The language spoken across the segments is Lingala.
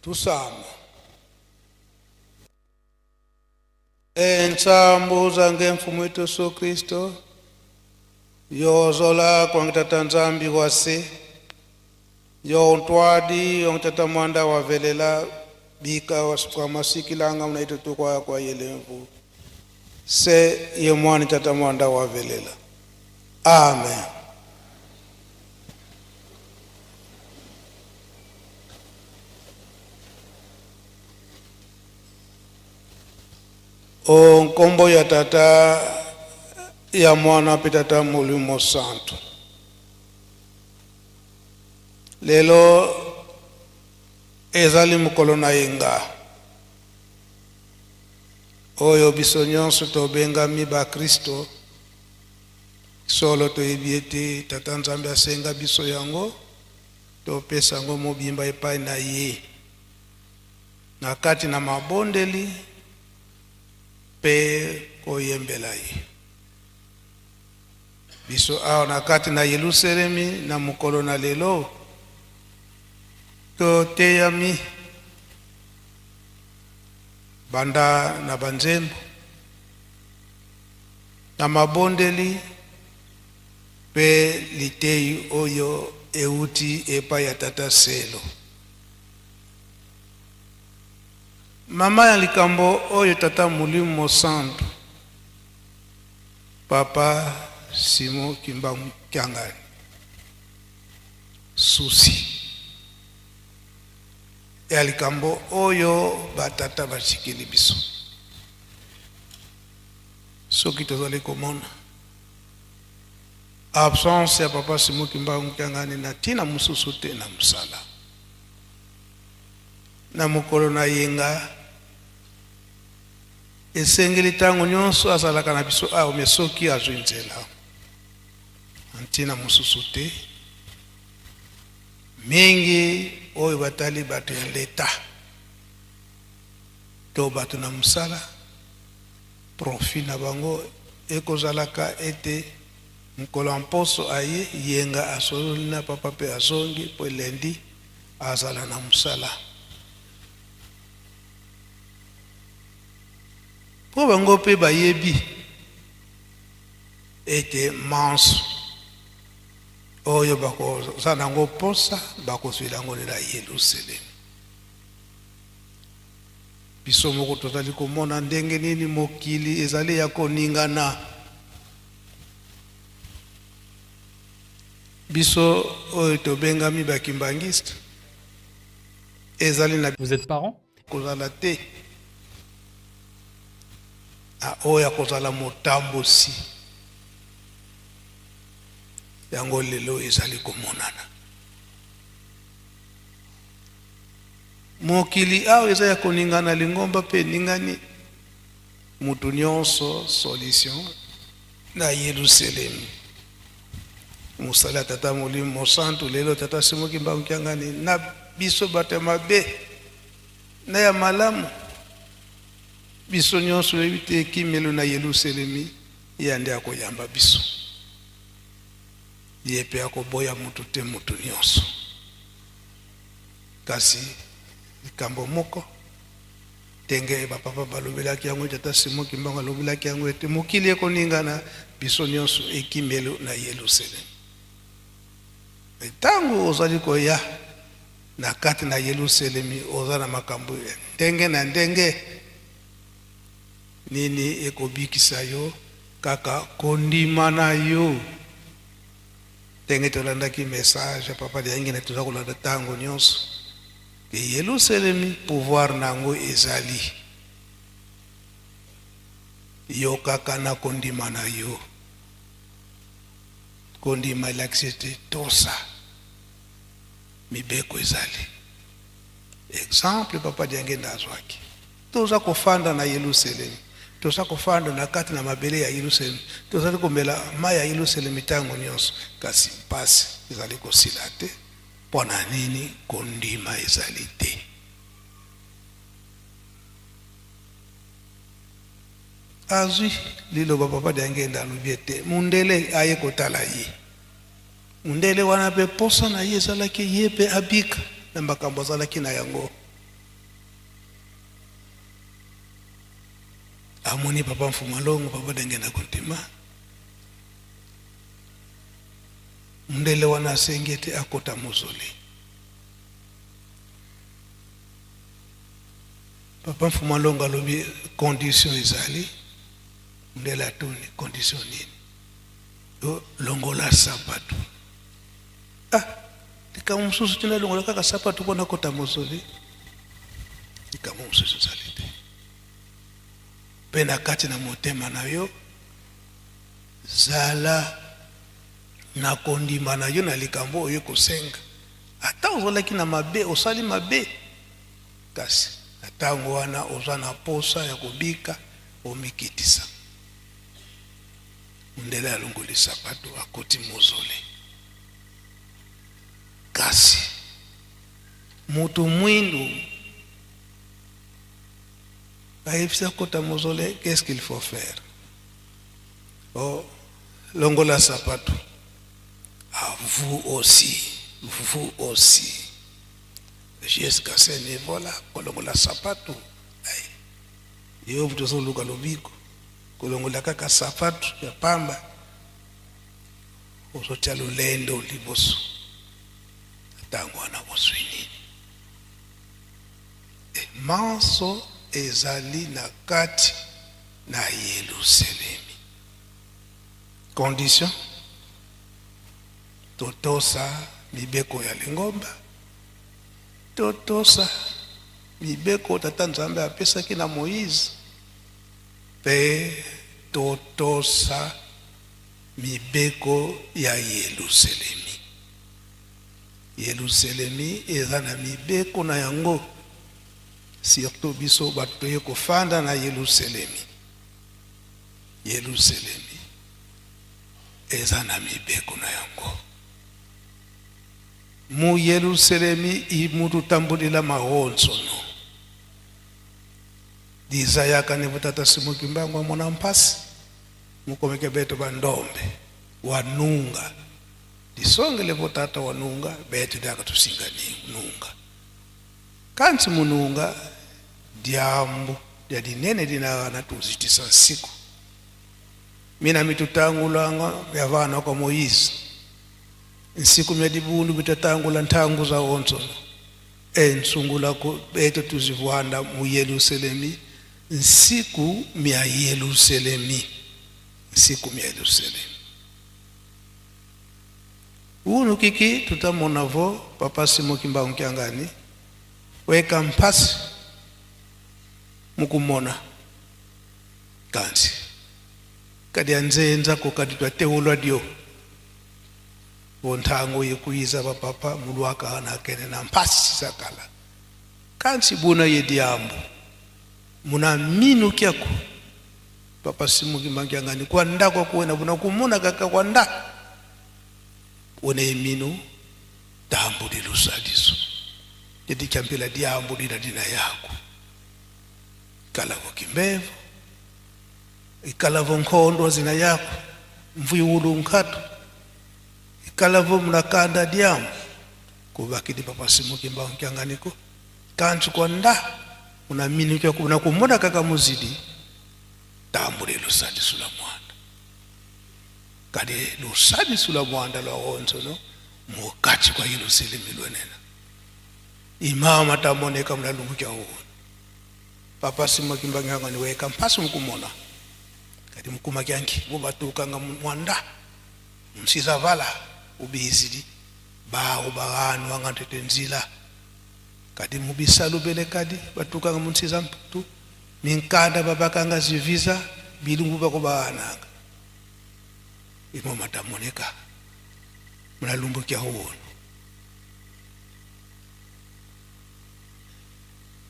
Tusame. Entsambu zange mfumu wetu Yesu Kristo yozola kwangitata Nzambi wase yo ntwadi yongitata mwanda wavelela bika kwa masikilanga unaito tukwa kwa yelemvu se ye mwani tata mwanda wavelela. Amen. O nkombo ya tata ya mwana mpe tata molimo santu. Lelo ezali mokolo na yenga oyo biso nyonso tobengami bakristo. Solo toyebi ete tata Nzambe asenga biso yango, topesa yango mobimba epai na ye na kati na mabondeli mpe koyembela ye. Biso awa na kati na Yelusalemi na mokolo na lelo toteyami banda na banzembo na mabondeli mpe litei oyo euti epai ya tata Selo. Mama ya likambo oyo tata Molimo Santu Papa Simon Kimbangu Kiangani susi ya likambo oyo batata batikeli biso. Soki tozali komona absence ya Papa Simon Kimbangu Kiangani na ntina mosusu te na mosala na mokolo na yenga, esengeli ntango nyonso azalaka na biso awa, me soki azwi nzela na ntina mosusu te, mingi oyo batali bato ya leta to bato na mosala, profit na bango ekozalaka ete mokolo ya mposo aye yenga asololi na papa mpe azongi mpo lendi azala na mosala. Mpo bango mpe bayebi ete manso oyo bakozala nango mposa bakozwela yango nde na Yelusalemi. Biso moko tozali komona ndenge nini mokili ezali ya koningana. Biso oyo tobengami bakimbangiste ezali na Vous êtes parent? Kozala te na oyo akozala motambusi yango lelo ezali komonana. Mokili awa eza ya koningana, lingomba mpe eningani, mutu nyonso solution na Yelusalemi. Mosala ya tata Molimo Mosantu lelo tata Simon Kimbangu Kiangani na biso bato ya mabe na ya malamu, biso nyonso oyebi te ekimelo na Yelusalemi, ye nde akoyamba biso, ye mpe akoboya mutu te, mutu nyonso. Kasi likambo moko ndenge bapapa balobelaki yango, tata Simon Kimbangu alobelaki yango ete mokili ekoningana, biso nyonso ekimelo na Yelusalemi. Ntango ozali koya na kati na Yelusalemi, oza na makambo ya ndenge na ndenge. Nini ekobikisa yo? Kaka kondima na yo. Ndenge tolandaki message ya papa Diangenda, toza kolanda ntango nyonso ke Yelusalemi pouvoir na yango ezali yo kaka na kondima na yo. Kondima elakisi ete tosa mibeko ezali. Exemple papa Diangenda azwaki, toza kofanda na Yelusalemi, toza kofanda na kati na mabele ya Yelusalemi, tozali komela mai ya Yelusalemi ntango nyonso, kasi mpasi ezali kosila te. Mpo na nini? Kondima ezali te. Azwi liloba papa Diangenda alobi ete mundele aye kotala ye. Mundele wana mpe posa na ye ezalaki ye mpe abika na makambo azalaki na yango. Amoni papa Mfuma Longo, papa Denge na Kontima. Mundele wana asengi ete akota mozole. Papa Mfuma Longo alobi condition ezali. Mundele atuni condition nini? Yo longola sapatu. Ah, likambo mosusu tina longola kaka sapatu mpo nakota mozole. Likambo mosusu ezali te. Mpe na kati na motema na yo zala na kondima na yo na likambo oyo kosenga. Ata ozalaki na mabe, osali mabe, kasi na ntango wana oza na posa ya kobika, omikitisa. Mundele alongoli sapato, akoti mozole. Kasi moto mwindu bayebisi akota mozole, qu'est-ce qu'il faut faire? Oh, longola sapato. Ah, vous aussi, vous aussi. Jusqu'à ce niveau-là, kolongola sapato. Ay. Yo tozoluka lobiko. Kolongola kaka sapato ya pamba. Ozotia lolendo liboso. Ntango wana bozwi nini? E, manso ezali na kati na Yelusalemi. Condition totosa mibeko ya lingomba, totosa mibeko tata Nzambe apesaki na Moïse, mpe totosa mibeko ya Yelusalemi. Yelusalemi eza na mibeko na yango, surtout biso bato toye kofanda na Yelusalemi. Yelusalemi eza na mibeko na yango. Mu Yelusalemi imutu tambulila mahonsono. Dizayaka ne butata Simon Kimbangu amona mpasi mukomeke beto bandombe wanunga disongele butata wanunga beto diaka tusinga nunga kansi mununga diambu dia dinene dinagana tuzitisa nsiku mina mitutangulanga bya vana kwa Moizi nsiku mya dibundu bitatangula ntangu za onsono ensungula ko beto tuzivwanda mu Yerusalemi nsiku mya Yerusalemi nsiku mya Yerusalemi unu kiki tutamonavo papa Simon Kimbangu Kiangani weka mpasi mukumona kansi kadi anzenza ko kadi twateulwa dio bontango yekuyiza bapapa mulwaka na kene na mpasi sakala kansi buna ye diambo muna minu kyako papa Simon Kimbangu Kiangani kwa ndako kuwena buna kumona kaka kwa nda wona minu tambu dilusaliso jadi champila diambo dina dina yako ikalavo kimbevo ikalavo nkhondo zina yako mviulu nkhatu ikalavo mnakanda diambo kubakidi papa Simon Kimbangu Kianganiko kansi kwa nda una minu kyako una kumona kaka muzidi tambule lusadiso la mwanda kadi lusadiso la mwanda lwa onzo no mukati kwa Yerusalemu lwenena imama tamoneka mnalungu kya uwo papa Simon Kimbangu Kiangani weka mpasi mkumona kadi mkuma kyanki mubatukanga mwanda msiza vala ubizidi bawo baganu angantete nzila kadi mubisalu bele kadi batukanga munsiza mputu minkanda babakanga zivisa bilungu bako baananga imoma tamoneka mnalumbu kya uwono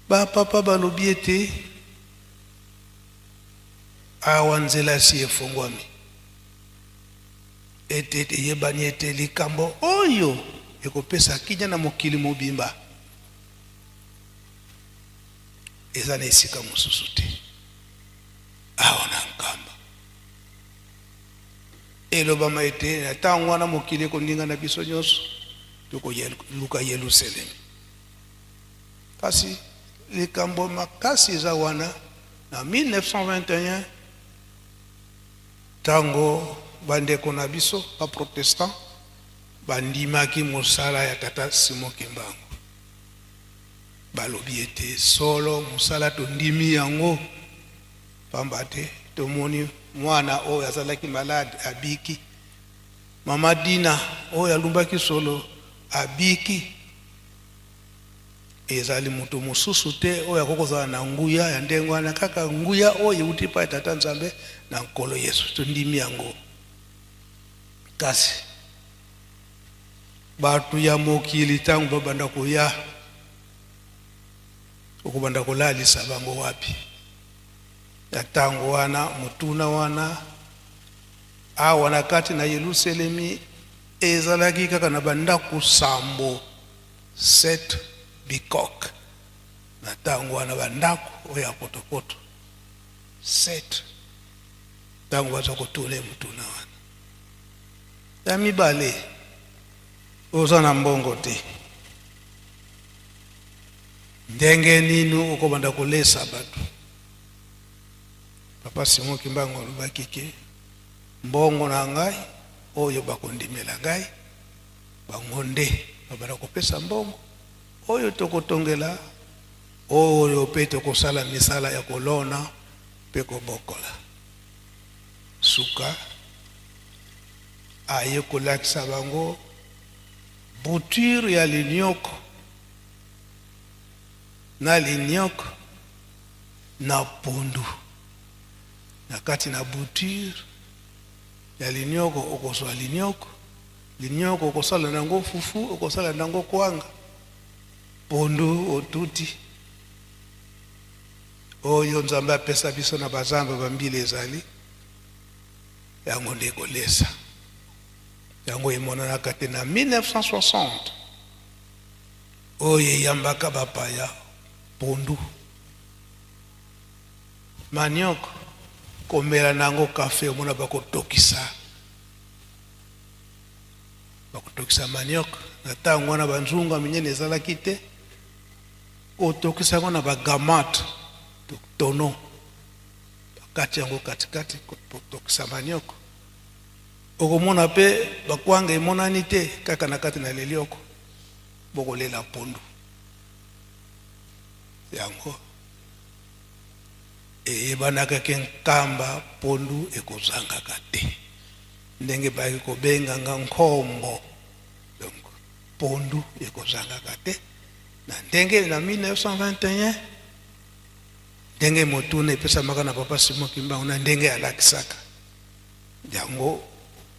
bapapa balobi ete awa nzela si efongwami ete eyebani ete likambo oyo ekopesa kimia na mokili mobimba eza na esika mosusu te awa na Nkamba. Elobama ete na ntango wana mokili ekoninga na biso nyonso tokoluka Yelusalemi. Kasi likambo makasi eza wana. Na 1921, ntango bandeko na biso baprotestant bandimaki mosala ya tata Simon Kimbangu, balobi ete solo mosala tondimi yango, pamba te tomoni mwana oyo azalaki malade abiki, mama Dina oyo alumbaki solo abiki. Ezali moto mosusu te oyo akoki kozala na nguya ya ndenge wana, kaka nguya oyo euti epai ya Tata Nzambe na Nkolo Yesu. Tondimi yango. Kasi bato ya mokili ntango babanda koya, okobanda kolalisa bango wapi? Na ntango wana, motuna wana awa na kati na Yelusalemi ezalaki kaka na bandako sambo, 7 bikok. Na ntango wana bandako oyo ya potopoto 7. Ntango baza kotuna ye motuna wana ya mibale, oza na mbongo te, ndenge nini okobanda kolesa bato? Papa Simon Kimbangu alobaki ke mbongo na ngai oyo bakondimela ngai, bango nde babanda kopesa mbongo oyo tokotongela, oyo mpe tokosala misala ya kolona mpe kobokola. Suka aye kolakisa bango bouture ya linioko na linioko na pondu. Na kati na bouture ya linioko okozwa linioko, linioko okosala nango fufu, okosala nango kwanga, pondu otuti. Oyo Nzambe apesa biso na bazamba bambila ezali yango nde kolesa. Yango emonanaka te na 1960 oyo eyambaka bapaya pondu, maniok, komela nango kafe. Omona bakotokisa, bakotokisa maniok. Na ntango wana banzunga minene ezalaki te, kotokisa yango na bagamate tono, bakati yango katikati, kotokisa maniok. Okomona mpe bakwanga emonani te, kaka na kati na lelioko bokolela pondu. Yango eyebanaka ke Nkamba pondu ekozangaka te, ndenge bayaki kobenganga nkombo. Donc pondu ekozangaka te. Na ndenge na 1921, ndenge motuna epesamaka na papa Simon Kimbangu, na ndenge alakisaka yango,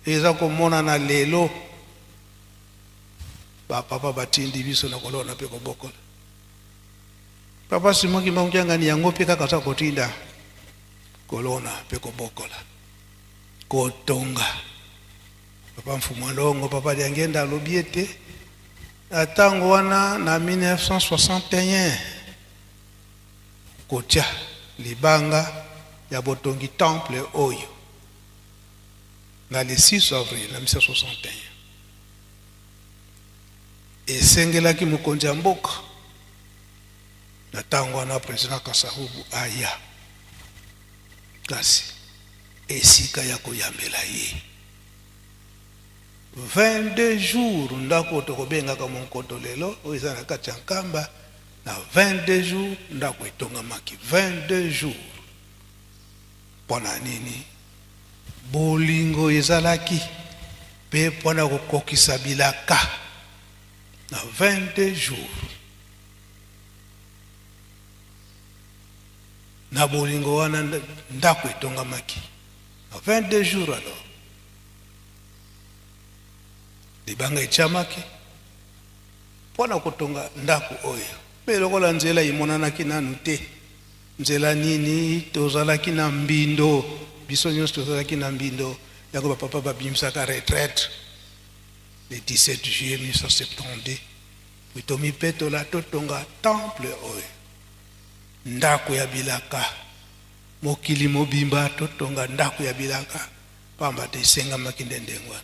eza komonana lelo. Bapapa batindi biso na kolona mpe kobokola. Papa Simon Kimbangu Kiangani yango mpe kaka aza kotinda kolona mpe kobokola, kotonga. Papa Mfumu Alongo, papa Diangenda alobi ete na ntango wana na 1961, kotia libanga ya botongi temple oyo na le 6 avril na 1961, esengelaki mokonzi ya mboka na ntango wana, président Kasavubu, aya. Kasi esika ya koyambela ye, 22 jours, ndako oyo tokobengaka Monkoto lelo oyo eza na kati ya Nkamba, na 22 jours ndako etongamaki. 22 jours, mpo na nini? Bolingo ezalaki mpe mpona kokokisa bilaka na 22 jours. Na bolingo wana ndako etongamaki na 22 jours. Alors libanga etiamaki mpo na kotonga ndako oyo. Mpe lokola nzela emonanaki nanu te, nzela nini, tozalaki na mbindo, biso nyonso tozalaki na mbindo. Yango bapapa babimisaka retraite le 17 juillet 1972 po tomipetola, totonga temple oyo, ndako ya bilaka. Mokili mobimba totonga ndako ya bilaka, pamba te esengamaki nde ndenge wana.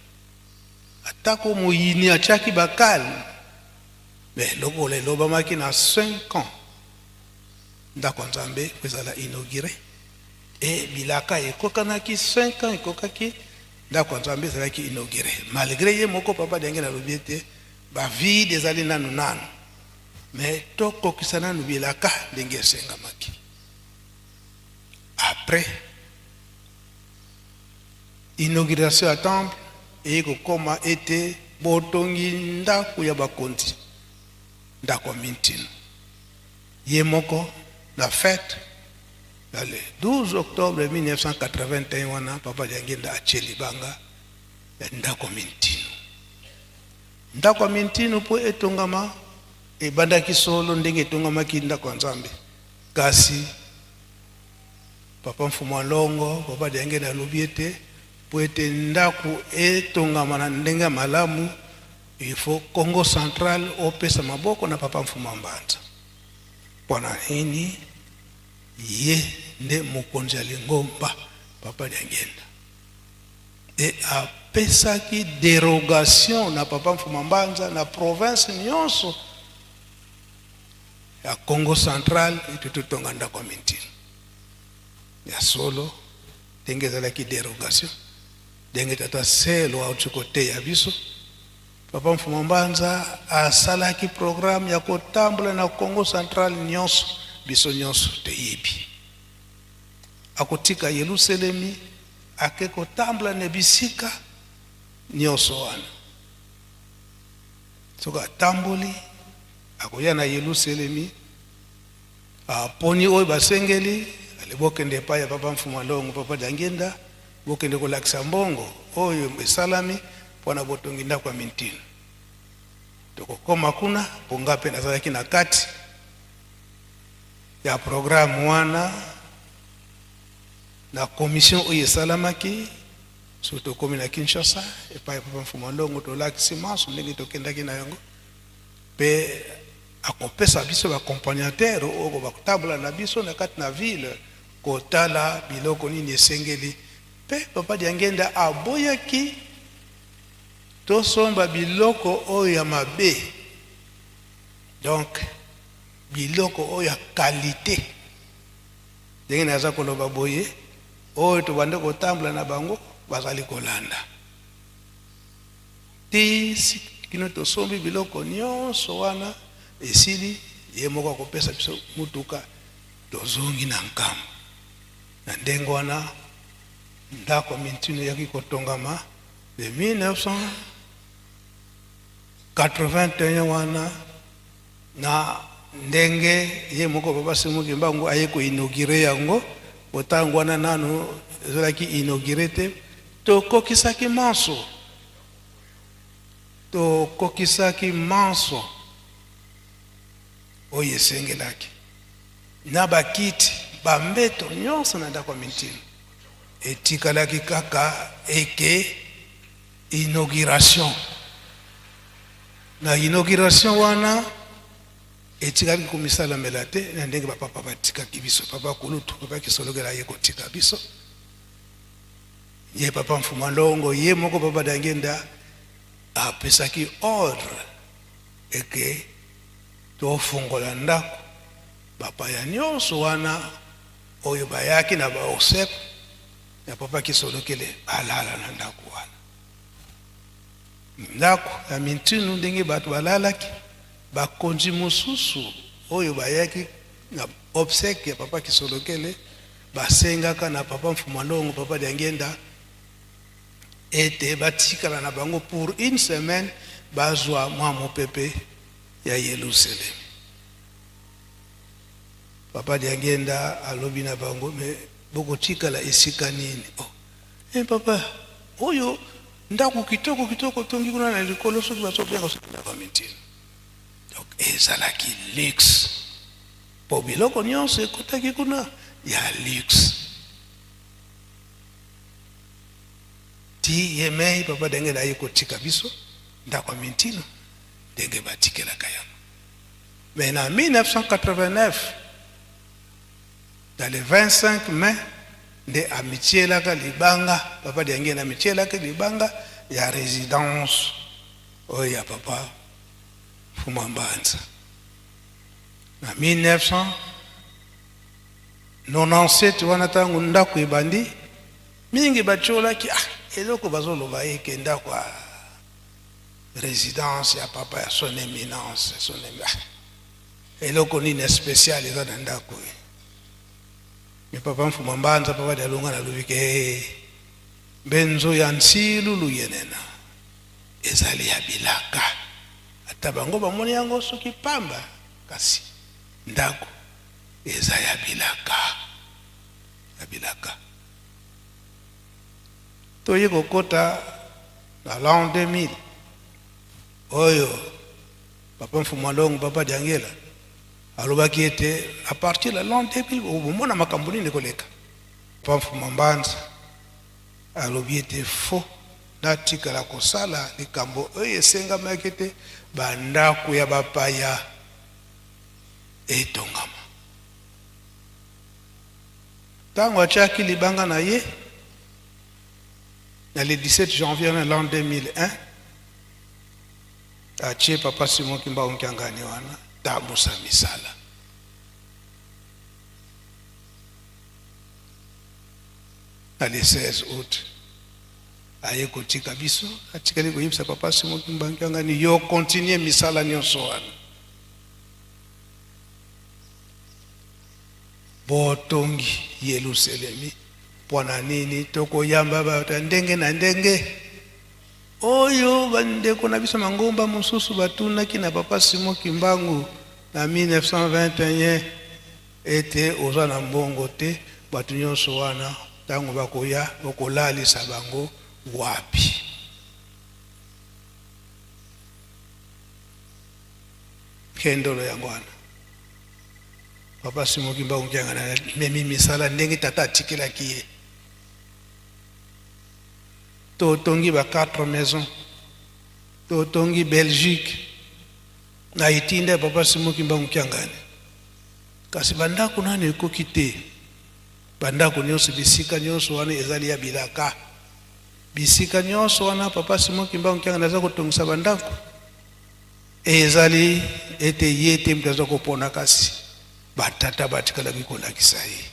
Atako moyini atiaki bakale, me lokola elobamaki na 5 ans. Ndako ya Nzambe ezala inauguré e bilaka ekokanaki, 5 ans ekokaki, ndako ya Nzambe ezalaki inauguré, malgré ye moko papa Diangienda alobi ete bavide ezali nanu nanu, mais tokokisa nanu bilaka ndenge esengamaki. Après inauguration ya temple, eye kokóma ete botongi ndako ya bakonzi, ndako ya Mintino. Ye moko na fête na le 12 octobre 1981 wana, papa Diangienda atie libanga ya ndako ya Mintino. Ndako ya Mintino mpo etongama, ebandaki solo ndenge etongamaki ndako ya Nzambe, kasi papa Mfumu Alongo, papa Diangienda alobi ete mpo ete ndako etongama na ndenge ya malamu, il faut Congo Central opesa maboko na papa Mfumu Mbanza. Mpo na nini? Ye nde mokonzi ya lingomba. Papa Diangienda e apesaki dérogation na papa Mfuma Mbanza na province nyonso ya Congo Central ete totonga ndako ya Mintino. Ya solo, ndenge ezalaki dérogation, ndenge tata Selo auti koteya biso, papa Mfuma Mbanza asalaki programme ya kotambola na Congo Central nyonso. Biso nyonso toyebi, akotika Yelusalemi, ake kotambola na bisika nyonso wana. Soki atamboli, akoya na Yelusalemi, aponi oyo basengeli ale bokende epai ya papa Mfumu Alongo, papa Diangienda, bokende kolakisa mbongo oyo esalami mpona botongi ndako ya Mintino. Tokokóma kuna mpo nga mpe nazalaki na kati ya programme wana na commission oyo esalamaki. Soki tokómi na Kinshasa epai ya papa Mfumu Alongo, tolakisi maso ndenge tokendaki na yango, mpe akopesa biso baaccompagnateur oyo bakotambola na biso na kati na ville kotala biloko nini esengeli. Mpe papa Diangenda aboyaki tosomba biloko oyo ya mabe, donc biloko oyo ya qualité. Ndenge naza koloba boye, oyo tobande kotambola na bango bazali kolanda ti kino tosombi biloko nyonso wana esili, ye moko akopesa biso mutuka, tozongi na nkambo. Na ndenge wana ndako ya Mintino eyaki kotongama de 1981 wana, na ndenge ye moko papa Simon Kimbangu aye koinaugurer yango. Botango wana nanu ezalaki inauguré te. Tokokisaki manso, tokokisaki manso oyo esengelaki na bakiti, bambeto nyonso na ndako ya Mintino. Etikalaki kaka eke inauguration. Na inauguration wana etikali komisalamela te na ndenge bapapa batikaki biso. Papa Kulutu, papa Kisolokela ye kotika biso, ye papa Mfuma Longo, ye moko papa Diangienda apesaki ordre eke tofungola ndako, bapaya nyonso wana oyo bayaki na baobsèques ya papa Kisolokele balala na ndako wana, ndako ya Mintinu. Ndenge bato balalaki, bakonzi mosusu oyo bayaki na obsèques ya papa Kisolokele basengaka na papa Mfuma Longo, papa Diangenda, ete batikala na bango pour une semaine, bazwa mwa mopepe ya Yelusalemi. Papa Diangenda alobi na bango: "Me bokotikala esika nini?" "Oh, eh, papa, oyo ndako kitoko kitoko tongi kuna na likolo, soki bazobenga soki ndako ya Mintino." Donc ezalaki luxe, mpo biloko nyonso ekotaki kuna ya luxe. Ti ye mei papa Diangenda aye kotika biso ndako ya Mintino ndenge batikelaka yango. Mais na 1989, dans le 25 mai, nde amitielaka libanga, papa Diangenda amitielaki libanga ya résidence oyo ya papa Fuma Mbanza na 97 wana ntango ndako ebandi mingi batiolaki, ah, eloko bazoloba eke ndako ya résidence ya papa ya son éminence, son éminence. Ah, eloko nini spécial eza na ndako ye? Me papa Mfuma Mbanza, papa Dialunga, nalobi ke mbenzo ya nsilulu yenena ezali ya bilaka, ata bango bamoni yango soki pamba, kasi ndako eza ya bilaka, ya bilaka. Toye kokota na l'an 2000 oyo, papa Mfuma Longo, papa Diangela, alobaki ete à partir ya l'an 2000 omona makambo nini koleka. Papa Mfuma Mbanza alobi ete fo natikala kosala likambo oyo esengamaki ete bandako ya bapaya etongama. Ntango atiaki libanga na ye na le 17 janvier na l'an 2001, atie papa Simon Kimbangu Kiangani wana tambusa misala. Na le 16 août aye kotika biso, atikali koyebisa papa Simon Kimbangu Kiangani: yo continue misala nyonso wana. Botongi Yelusalemi mpo na nini? Tokoyamba bato ya ndenge na ndenge oyo bandeko na biso mangomba mosusu batunaki na papa Simon Kimbangu na 1921 ete oza na mbongo te, bato nyonso wana ntango bakoya okolalisa bango wapi? Kendolo yango wana papa Simon Kimbangu Kiangani memi misala ndenge tata atikelaki ye. Totongi ba 4 maisons, totongi Belgique na etinda ya papa Simon Kimbangu Kiangani, kasi bandako nano ekoki te. Bandako nyonso, bisika nyonso wana ezali ya bilaka. Bisika nyonso wana papa Simon Kimbangu Kiangani aza kotongisa bandako, ezali ete ye te moto aza kopona, kasi batata batikalaki kolakisa ye.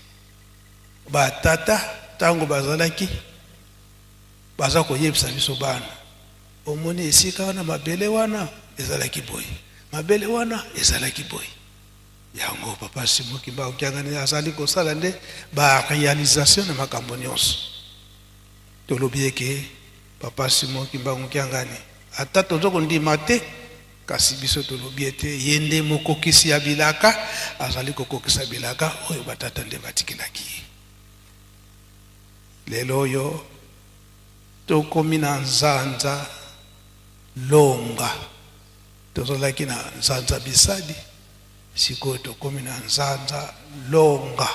Batata ntango bazalaki baza koyebisa biso bana: omoni esika wana, mabele wana ezalaki boye, mabele wana ezalaki boye. Yango papa Simon Kimbangu Kiangani azali kosala nde baréalisation na makambo nyonso. Tolobi eke papa Simon Kimbangu Kiangani, ata toza kondima te, kasi biso tolobi ete ye nde mokokisi ya bilaka, azali kokokisa bilaka oyo batata nde batikelaki ye. Lelo oyo tokomi na Nzanza Longa. Tozalaki na Nzanza Bisadi, sikoyo tokomi na Nzanza Longa.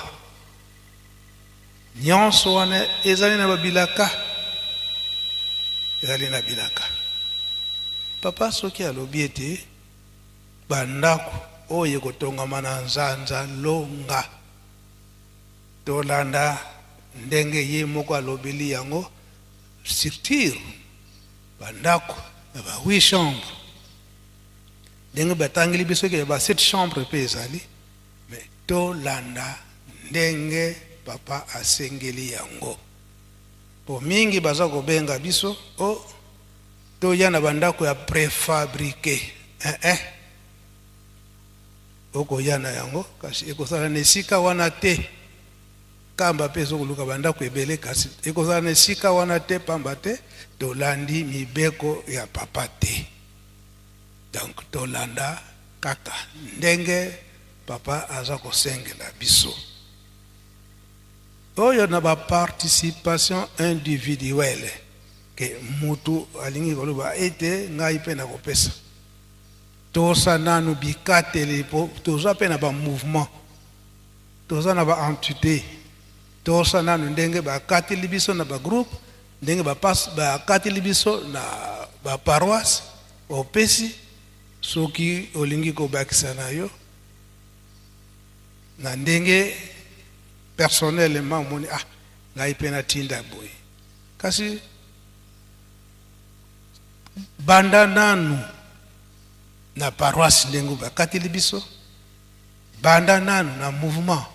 Nyonso wana ezali na babilaka, ezali na bilaka. Papa soki alobi ete bandako oyo ekotongama na Nzanza Longa, tolanda ndenge ye moko alobeli yango, structure bandako ya ba 8 chambre, ndenge batangeli biso ke ba 7 chambre mpe ezali, me tolanda ndenge papa asengeli yango. Po mingi baza kobenga biso o toya na bandako ya préfabriqué. Eh, eh. Okoya na yango, kasi ekozala na esika wana te. Kamba mpe ezokoluka bandako ebele, kasi ekozala na esika wana te, pamba te tolandi mibeko ya papa te. Donc tolanda kaka ndenge papa aza kosengela biso. Oyo na baparticipation individuelle ke mutu alingi koloba ete ngai mpe nakopesa, tosa nanu bikateli, po toza mpe na bamouvement, toza na baentité. Tosa nanu ndenge bakateli biso na bagroupe, ndenge bakateli biso na baparoisse. Opesi, soki olingi kobakisa na yo na ndenge personnellement omoni, ah, ngai mpe natinda boye, kasi banda nanu na paroisse ndenge bakateli biso, banda nanu na mouvement.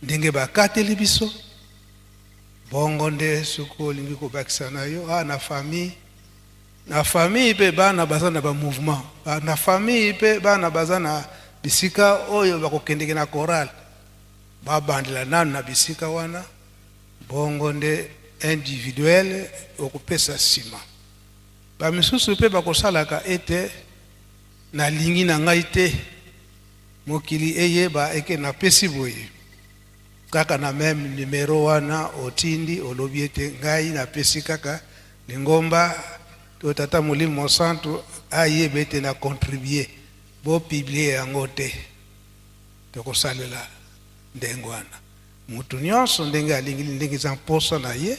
Ndenge bakateli biso bongo nde soki olingi kobakisa na yo ah, na famille na famille mpe bana baza na bamouvement, na famille mpe bana baza na bisika oyo bakokendeke na chorale, babandela nanu na bisika wana, bongo nde individuel okopesa nsima. Bamisusu mpe bakosalaka ete nalingi na ngai te mokili eyeba eke napesi boye, kaka na meme numero wana otindi, olobi ete ngai napesi kaka lingomba to tata Molimo Mosantu ayeba ete na contribue, bopublie yango te. Tokosalela ndenge wana, mutu nyonso ndenge alingi, ndenge eza mposa na ye,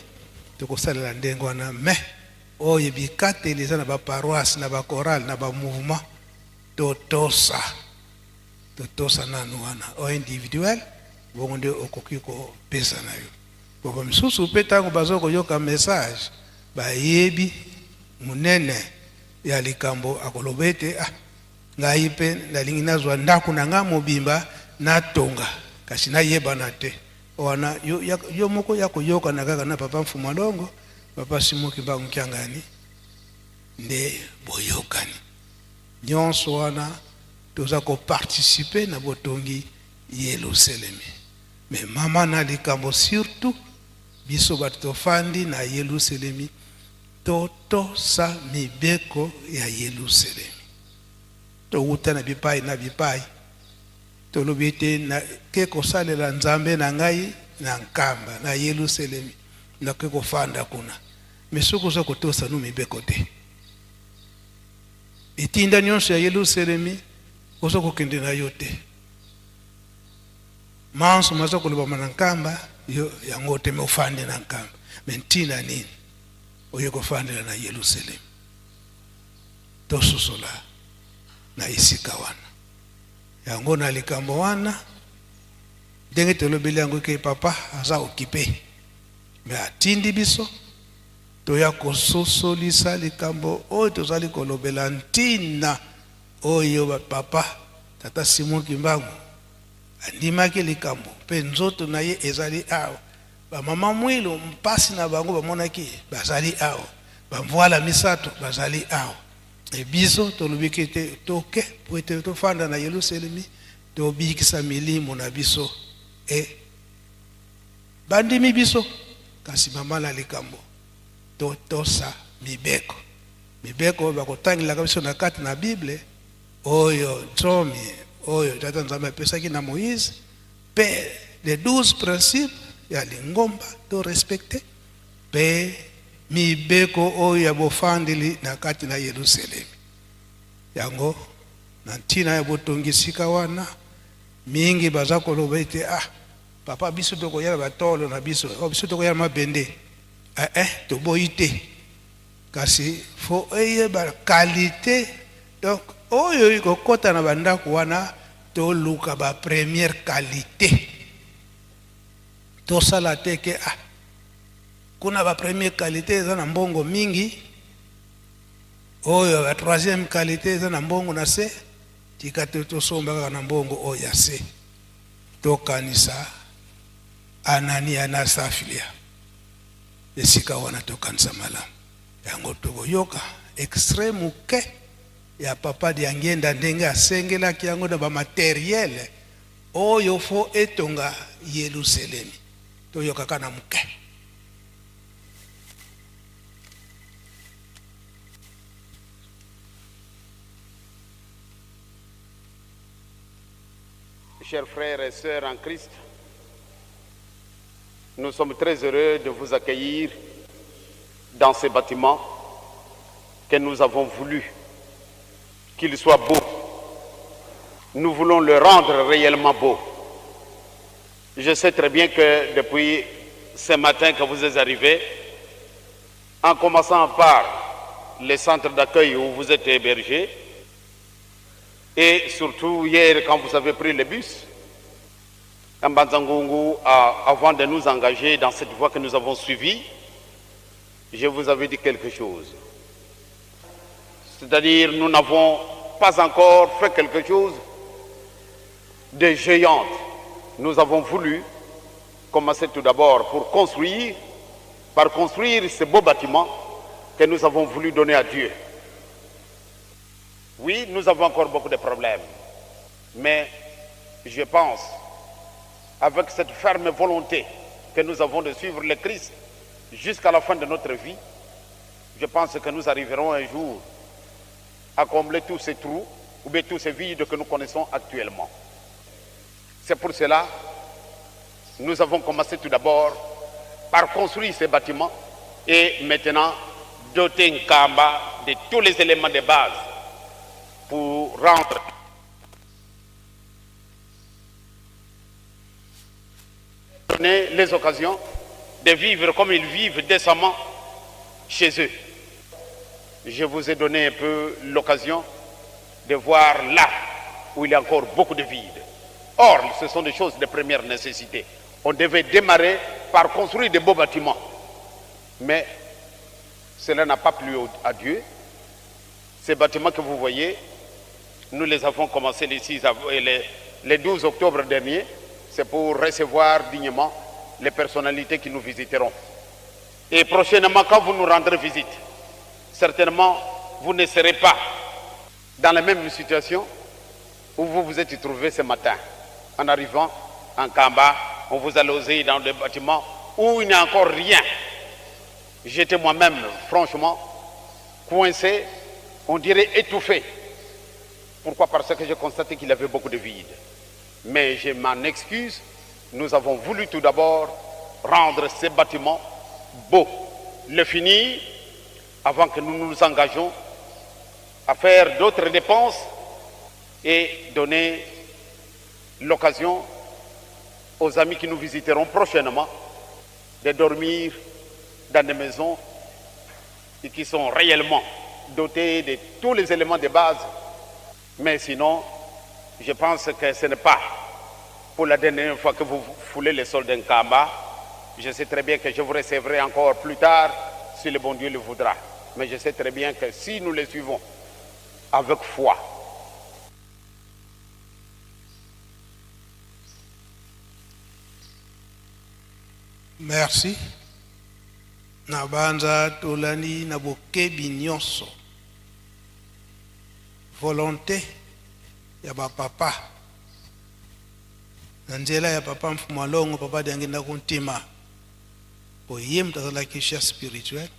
tokosalela ndenge wana. Mais oyo bikateli eza na baparoisse, na bachorale, na bamouvement, totosa totosa nanu wana. Oyo individuel bongo nde okoki kopesa na yo. Po bamisusu mpe ntango baza koyoka message, bayebi monene ya likambo, akoloba ete ah, ngai mpe nalingi nazwa ndako na ngai mobimba natonga, kasi nayebana te. Wana yo, ya, yo moko ya koyokana kaka na papa Mfuma Longo, papa Simon Kimbangu Kiangani, nde boyokani nyonso wana. Toza koparticipe na botongi Yelusalemi. Mais mama na likambo, surtout biso bato tofandi na Yelusalemi, totosa mibeko ya Yelusalemi. Towuta na bipai na bipai, tolobi ete nake kosalela Nzambe na ngai na Nkamba na Yelusalemi, nake kofanda kuna. Mais soki oza kotosa no mibeko te, etinda nyonso ya Yelusalemi, oza kokende na yo te. Manso maza kolobama na Nkamba, yo yango te, me ofandi na Nkamba, me ntina nini oye kofandela na Yelusalemi? Tososola na esika wana yango na likambo wana ndenge tolobeli yango ke papa aza occupé, me atindi biso toya kososolisa likambo oyo tozali kolobela, ntina oyo papa tata Simon Kimbangu andimaki likambo mpe nzoto na ye ezali awa. Bamama Mwilu mpasi na bango bamonaki bazali awa, bamvwala misato bazali awa. E biso tolobiki te toke po ete tofanda na Yelusalemi, tobikisa milimo na biso. E bandimi biso, kasi mama na likambo, totosa mibeko, mibeko oyo bakotangelaka biso na kati na Bible, oyo nsomi oyo tata Nzambe apesaki na Moïse, mpe les 12 principes ya lingomba to respecte, mpe mibeko oyo ya bofandeli na kati na Yelusalemi. Yango na ntina ya botongi esika wana, mingi baza koloba ete ah, papa, biso tokoya na batolo na biso, oh, biso tokoya na mabende. Eh, eh, toboyi te, kasi fo eyeba qualité. Donc oyo ekokɔta na bandako wana, toluka ba première qualité. Tosala te ke ah, kuna ba première qualité eza na mbongo mingi, oyo ba troisième qualité eza na mbongo na se. Tika te, tosomba kaka na mbongo oyo ya se. Tokanisa Anania na Safilia esika wana, tokanisa malamu yango. Tokoyoka extrait moke ya papa Diangienda ndenge asengelaki yango na bamatériel oyo fo etonga Yelusalemi. Toyokaka na moke. Chers frères et sœurs en Christ, nous sommes très heureux de vous accueillir dans ce bâtiment que nous avons voulu qu'il soit beau. Nous voulons le rendre réellement beau. Je sais très bien que depuis ce matin que vous êtes arrivés, en commençant par le centre d'accueil où vous êtes hébergés, et surtout hier quand vous avez pris le bus, Mbanza-Ngungu, avant de nous engager dans cette voie que nous avons suivie, je vous avais dit quelque chose. C'est-à-dire, nous n'avons pas encore fait quelque chose de géant. Nous avons voulu commencé tout d'abord pour construire, par construire ce beau bâtiment que nous avons voulu donner à Dieu. Oui, nous avons encore beaucoup de problèmes, mais je pense, avec cette ferme volonté que nous avons de suivre le Christ jusqu'à la fin de notre vie, je pense que nous arriverons un jour à combler tous ces trous ou bien tous ces vides que nous connaissons actuellement. C'est pour cela que nous avons commencé tout d'abord par construire ces bâtiments et maintenant doter Nkamba de tous les éléments de base pour rendre donner les occasions de vivre comme ils vivent décemment chez eux. Je vous ai donné un peu l'occasion de voir là où il y a encore beaucoup de vide. Or, ce sont des choses de première nécessité. On devait démarrer par construire de beaux bâtiments. Mais cela n'a pas plu à Dieu. Ces bâtiments que vous voyez, nous les avons commencés les, 6 les 12 octobre dernier. C'est pour recevoir dignement les personnalités qui nous visiteront. Et prochainement, quand vous nous rendrez visite, certainement, vous ne serez pas dans la même situation où vous vous êtes trouvé ce matin. En arrivant en Kamba, on vous a logé dans des bâtiments où il n'y a encore rien. J'étais moi-même, franchement, coincé, on dirait étouffé. Pourquoi Parce que j'ai constaté qu'il y avait beaucoup de vide. Mais je m'en excuse, nous avons voulu tout d'abord rendre ces bâtiments beaux, le finir avant que nous nous engagions à faire d'autres dépenses et donner l'occasion aux amis qui nous visiteront prochainement de dormir dans des maisons et qui sont réellement dotées de tous les éléments de base. Mais sinon, je pense que ce n'est pas pour la dernière fois que vous foulez le sol d'un Kamba. Je sais très bien que je vous recevrai encore plus tard si le bon Dieu le voudra. Mais je sais très bien que si nous le suivons avec foi, Merci. Nabanza tolandi na bokebi nyonso volonté ya bapapa na nzela ya papa Mfumu Alongo, papa Diangienda Kuntima, po ye moto azalaki chef spirituel,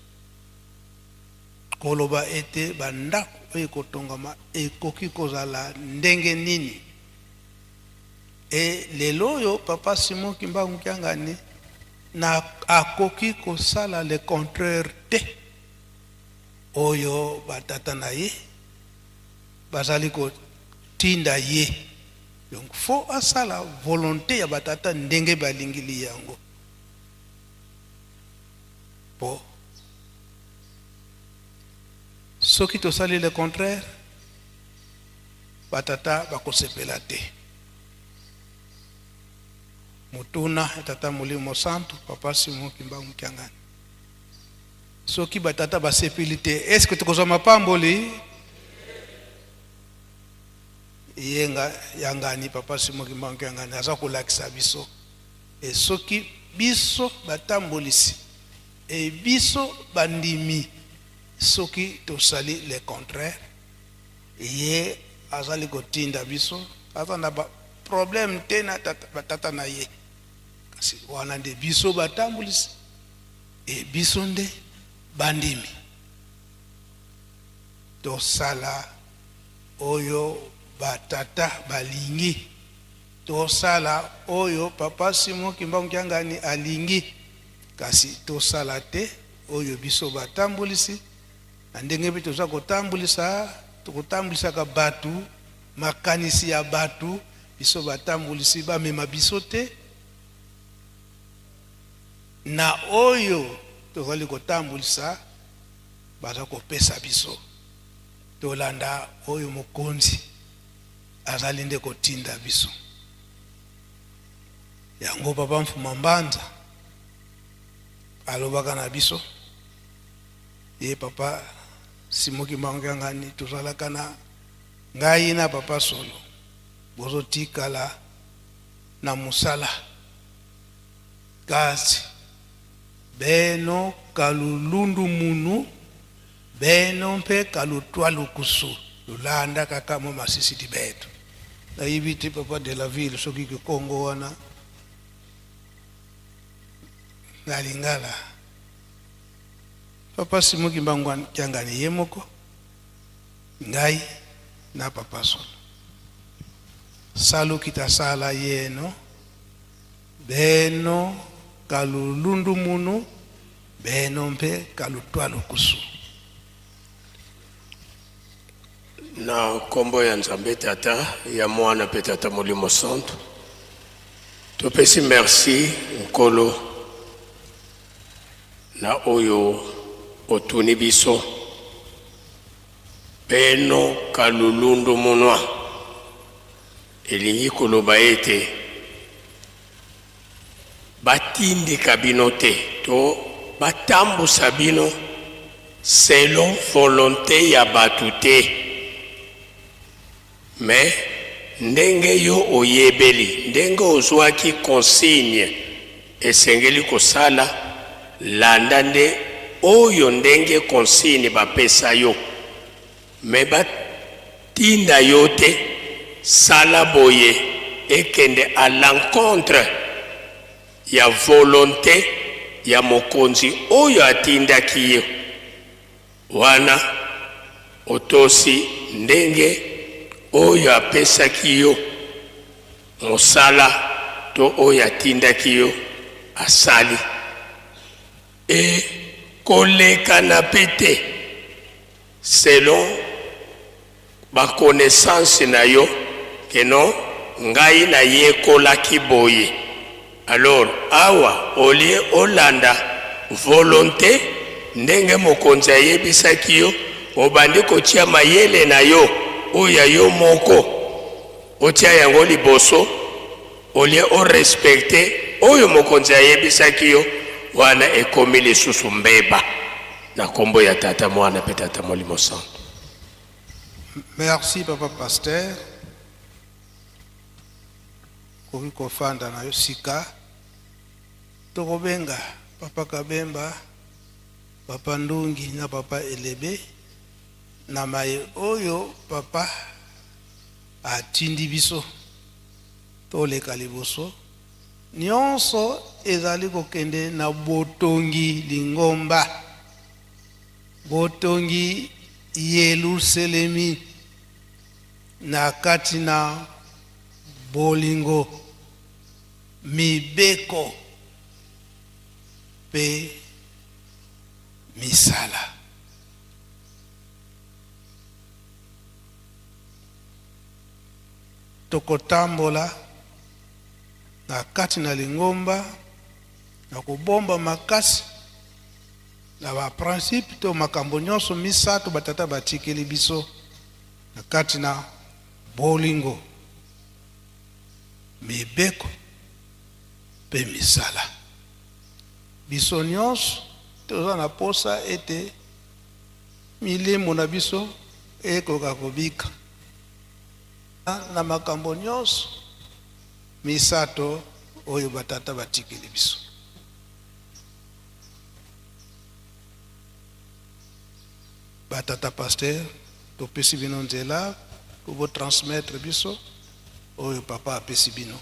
koloba ete bandako oyo ekotongama ekoki kozala ndenge nini. E lelo oyo papa Simon Kimbangu Kiangani na akoki kosala le contraire te oyo batata na ye bazali kotinda ye. Donc faut asala volonté ya batata ndenge balingili yango, po soki tosali le contraire, batata bakosepela te. Motuna ya tata Molimo Mosantu, papa Simon Kimbangu Kiangani: soki batata basepeli te, est-ce tokozwa mapamboli? Ye nga yangani, papa Simon Kimbangu Kiangani aza kolakisa biso e soki biso batambolisi e biso bandimi, soki tosali le contraire, ye azali kotinda biso, aza na baproblème te na batata na ye. Kasi wana nde biso batambulisi e biso nde bandimi, tosala oyo batata balingi, tosala oyo papa Simon Kimbangu Kiangani alingi, kasi tosala te oyo biso batambulisi na ndenge mpe toza kotambulisa, tokotambulisaka bato, makanisi ya bato. Biso batambulisi bamema biso te na oyo tozali kotambulisa, baza kopesa biso. Tolanda oyo mokonzi azali nde kotinda biso. Yango papa Mfuma Mbanza alobaka na biso, ye papa Simon Kimbangu Kiangani, tozalaka na ngai na papa Solo, bozotikala na mosala. Kasi beno kalulundu munu, beno mpe kalutwa lukusu lulanda kaka mo masisi di beto. Nayebi te papa de la ville soki kikongo wana na lingala. Papa Simon Kimbangu Kiangani ye moko, ngai na papa Solo. Salukita sala yeno beno kalulundu munu, beno mpe kalutwa lukusu. Na nkombo ya Nzambe Tata, ya Mwana mpe Tata Molimo Santu, topesi merci Nkolo na oyo otuni biso beno kalulundu munwa, elingi koloba ete batindika bino te to batambusa bino selon volonte ya bato te, mais ndenge yo oyebeli, ndenge ozwaki consigne esengeli kosala, landa nde oyo ndenge consigne bapesa yo, mais batinda yo te sala boye ekende à l'encontre ya volonte ya mokonzi oyo atindaki yo. Wana otosi ndenge oyo apesaki yo mosala to oyo atindaki yo asali. E kolekana pe te selon ba connaissance na yo que non ngai nayekolaki boye, alors awa au lieu olanda volonte ndenge mokonzi ayebisaki yo, obandi kotia mayele na yo oyo ya yo moko otia yango liboso au lieu o respecter oyo mokonzi ayebisaki yo, wana ekomi lisusu mbeba. Na kombo ya Tata, Mwana pe Tata Molimo Santu. Merci papa pasteur. Okoki kofanda na yo sika. Tokobenga papa Kabemba, papa Ndungi na papa Elebe na maye oyo papa atindi biso toleka liboso. Nionso ezali kokende na botongi lingomba, botongi Yeluselemi na kati na bolingo, mibeko mpe misala. Tokotambola na kati na lingomba na kobomba makasi na ba principe to makambo nyonso misato batata batikeli biso na kati na bolingo, mibeko mpe misala. Biso nyonso toza na posa ete milimo na biso ekoka kobika na makambo nyonso misato oyo batata batikeli biso. Batata pasteur, topesi bino nzela po bo transmettre biso oyo papa apesi bino.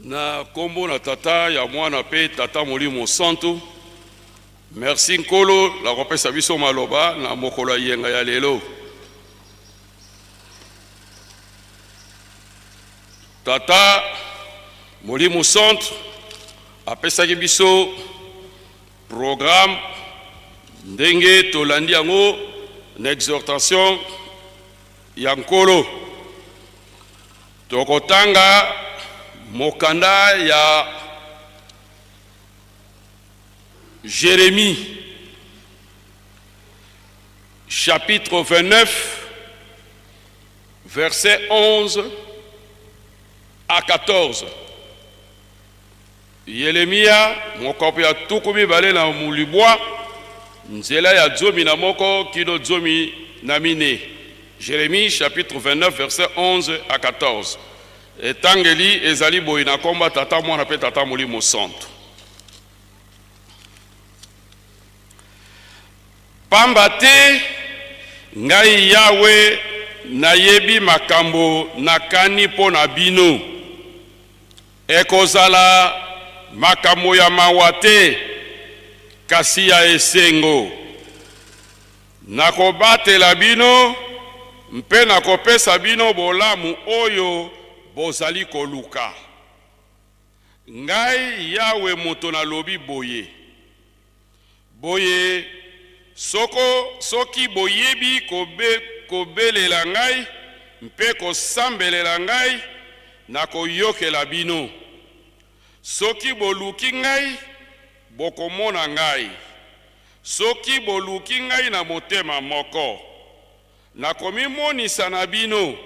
Na kombo na Tata, ya Mwana pe Tata Molimo Santu. Merci Nkolo na kopesa biso maloba na mokolo ya yenga ya lelo. Tata Molimo Santu apesaki biso programme ndenge tolandi yango na exhortation ya Nkolo. Tokotanga mokanda ya Jeremie chapitre 29 verset 11. à 14. Yelemia mokapo ya 29, nzela ya 11 kino 14. Jérémie chapitre 29 verset 11 à 14. Etangeli ezali boye na komba Tata, Mwana mpe Tata Molimo Santu. Pamba te ngai Yawe nayebi makambo nakani mpo na bino. Ekozala makambo ya mawa te, kasi ya esengo. Nakobatela bino mpe nakopesa bino bolamu oyo bozali koluka. Ngai Yawe moto nalobi boye. Boye, soko, soki boyebi kobe, kobelela ngai mpe kosambelela ngai, nakoyokela bino. Soki boluki ngai, bokomona ngai. Soki boluki ngai na motema moko, nakomimonisa na bino.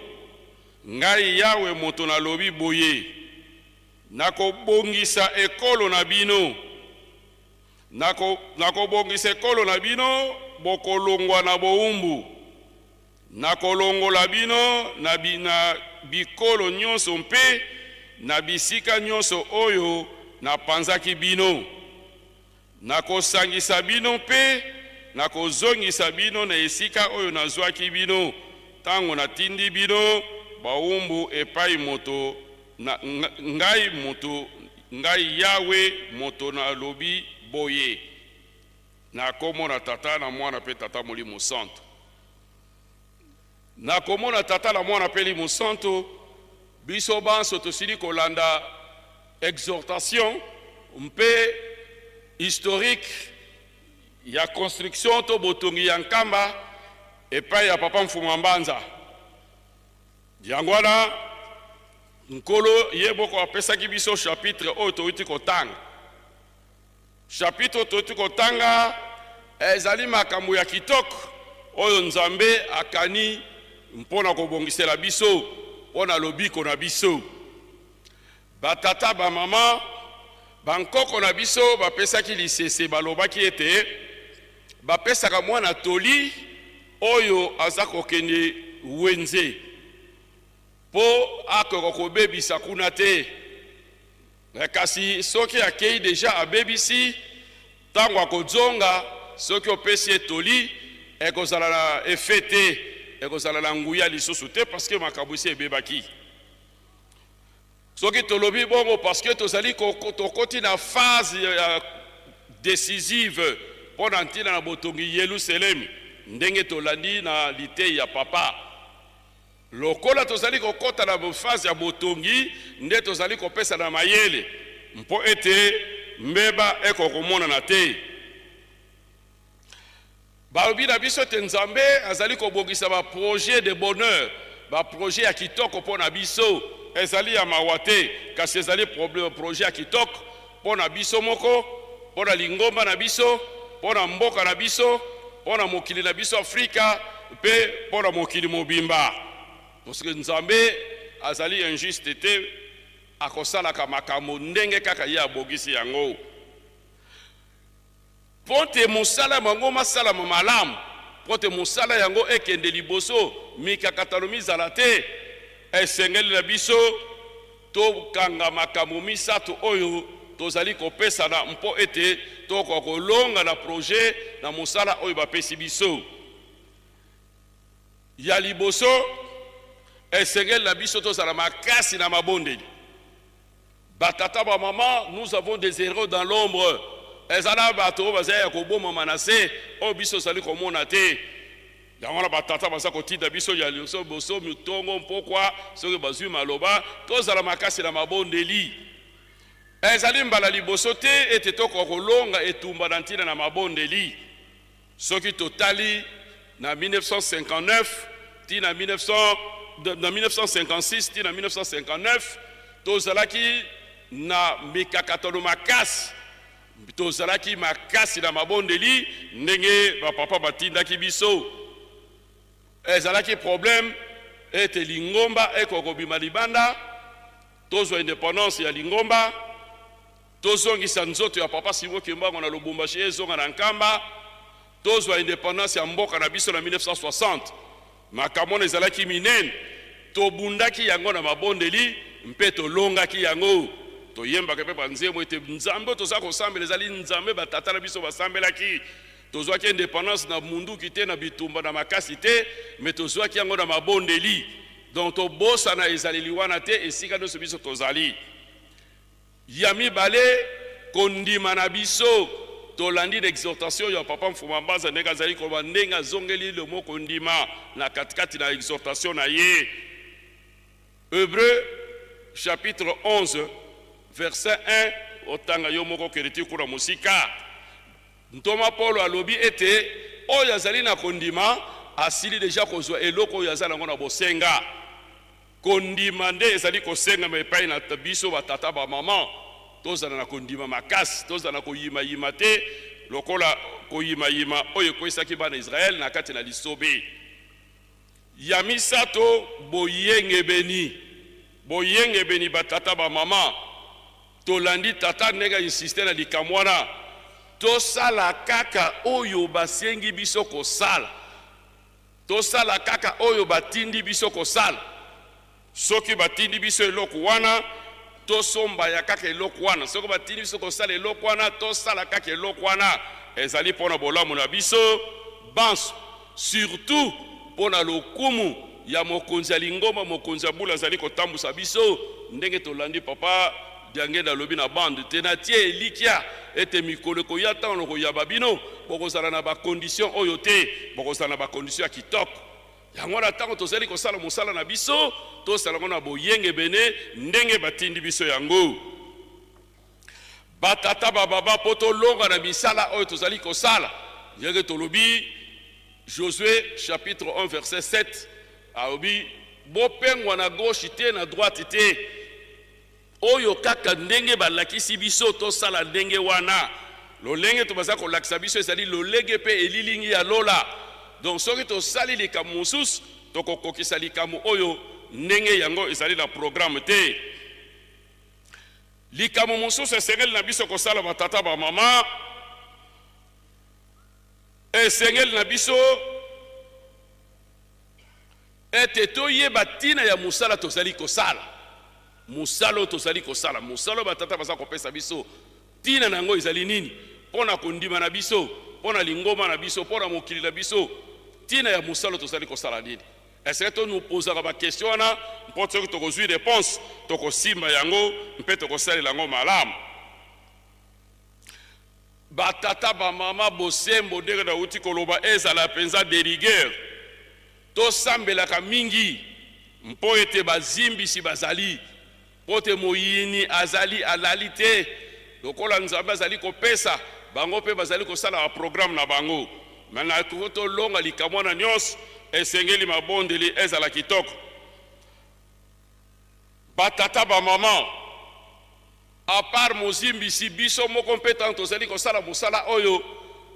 Ngai Yawe moto nalobi boye. Nakobongisa ekolo na bino. Nako, nakobongisa ekolo na bino, bokolongwa na bowumbu. Nakolongola bino na, bi, na bikolo nyonso mpe na bisika nyonso oyo napanzaki bino. Nakosangisa bino mpe nakozongisa bino na esika oyo nazwaki bino ntango natindi bino bawumbu epai moto na ngai moto ngai Yawe moto nalobi boye nakomona Tata na Mwana mpe Tata Molimo Santu. Nakomona Tata na Mwana mpe Elimo Santu. Biso banso tosili kolanda exhortation mpe historique ya construction to botongi ya Nkamba epai ya Papa Mfumua Mbanza. Yango wana Nkolo ye moko apesaki biso chapitre oyo touti kotanga. Chapitre oyo touti kotanga ezali makambo ya kitoko oyo Nzambe akani mpo na kobongisela biso mpo na lobiko na biso. Batata, bamama, bankoko na biso bapesaki lisese, balobaki ete bapesaka mwana toli oyo aza kokende wenze mpo akoka kobebisa kuna te. Kasi soki akei deja abebisi, ntango akozonga, soki opesi ye toli, ekozala na effet te, ekozala na nguya lisusu te, parce que makambo esi ebebaki. Soki tolobi bongo parce que tozali tokoti na phase ya decisive mpo na ntina na botongi Yelusalemi, ndenge tolandi na liteyi ya Papa. Lokola tozali kokota na phase ya botongi, nde tozali kopesana mayele mpo ete mbeba ekoka komonana te. Balobi na biso ete Nzambe azali kobongisa ba projets de bonheur, ba projets ya kitoko mpo na biso. Ezali ya mawa te, kasi ezali projet ya kitoko mpo na biso moko, mpo na lingomba na biso, mpo na mboka na biso, mpo na mokili na biso Afrika mpe mpo na mokili mobimba. Parce que Nzambe azali injuste te, akosalaka makambo ndenge kaka ye abongisi yango. Mpo te mosala yango masalama malamu, mpo te mosala yango ekende liboso, mikakatano mizala te, esengeli na biso tokanga makambo misato oyo tozali kopesana mpo ete tokoka kolonga na projet na mosala oyo bapesi biso. Ya liboso, esengeli na biso tozala makasi na mabondeli. Ba tata ba maman, nous avons des heros dans l'ombre. Eza na bato oyo bazali ya kobomama na se oyo biso tozali komona te. Yango wana ba tata baza kotinda biso ya liboso boso mitongo mpokwa soki bazwi maloba tozala makasi na mabondeli. Ezali mbala liboso te ete tokoka kolonga etumba na ntina na mabondeli. Soki totali na 1959 ti na 1900, na 1956 ti na 1959, tozalaki na mikakatano makasi. Tozalaki makasi na mabondeli ndenge bapapa batindaki biso. Ezalaki problème ete lingomba ekoka kobima libanda. Tozwa indépendance ya lingomba, tozongisa nzoto ya papa Simon Kimbangu na Lubumbashi ezonga na Nkamba, tozwa indépendance ya mboka na biso na 1960. Makambo wana ezalaki minene, tobundaki yango na mabondeli mpe tolongaki yango. Toyembaka mpe banzembo ete Nzambe oyo toza kosambela ezali Nzambe batata na biso basambelaki. Tozwaki indépendance na munduki te, na bitumba na makasi te, mais tozwaki yango na mabondeli. Donc tobosana ezaleli wana te esika nyonso biso tozali. Ya mibale, kondima na biso. Tolandi na exhortation ya papa Mfuma Mbanza ndenge azali koloba, ndenge azongeli le mot kondima na katikati na exhortation na ye. Hébreux chapitre 11 verset 1, otanga yo moko okende ti kuna mosika. Ntoma Paulo alobi ete oyo azali na kondima asili deja kozwa eloko oyo aza nango na bosenga. Kondima nde ezali kosengama epai na biso batata bamama, tozala na kondima makasi, tozala na koyimayima te lokola koyimayima oyo ekweisaki bana Israele na kati na lisobe. Ya misato, boyengebeni. Boyengebeni batata bamama, tolandi tata ndenge insiste na likambo wana, tosala kaka oyo basengi biso kosala, tosala kaka oyo batindi biso kosala. Soki batindi biso eloko wana, tosomba ya kaka eloko wana. Soki batindi biso kosala eloko wana, tosala kaka eloko wana. Ezali mpona bolamu na biso banso, surtout mpona lokumu ya mokonzi ya lingomba, mokonzi ya bula azali kotambusa biso. Ndenge tolandi papa Diangenda alobi na bande te, natie elikya ete mikolo ekoya ntango nakoyamba bino, bokozala na bakondition oyo te, bokozala na bakondition ya kitoko. Yango wana ntango tozali kosala mosala na biso, tosala yango na boyengebene ndenge batindi biso yango. Batata bababa, mpo tolonga na misala oyo tozali kosala, ndenge tolobi Josue chapitre 1 verset 7 alobi bopengwa na gauche te na droite te, oyo kaka ndenge balakisi biso tosala ndenge wana. Lolenge to baza kolakisa biso ezali lolenge mpe elilingi ya lola. Donc soki tosali likambo mosusu, tokokokisa likambo oyo ndenge yango ezali na programme te. Likambo mosusu esengeli na biso kosala, batata bamama, esengeli na biso ete toyeba ntina ya mosala tozali kosala. Mosala oyo tozali kosala, mosala oyo batata baza kopesa biso, ntina na yango ezali nini? Mpo na kondima na biso, mpo na lingomba na biso, mpo na mokili na biso, ntina ya mosala oyo tozali kosala nini? Esenge tonupozaka bakestion wana, mpo soki tokozwi réponse, tokosimba yango mpe tokosalela yango malamu. Batata bamama, bosembo ndenge nauti koloba ezala mpenza de rigueur. Tosambelaka mingi mpo ete bazimbisi bazali, mpo te moyini azali alali te. Lokola Nzambe azali kopesa bango mpe bazali kosala baprograme na bango. Me na tolonga likambo wana nyonso, esengeli mabondeli ezala kitoko. Batata bamama, à part mozimbisi, biso moko mpe ntango tozali kosala mosala oyo,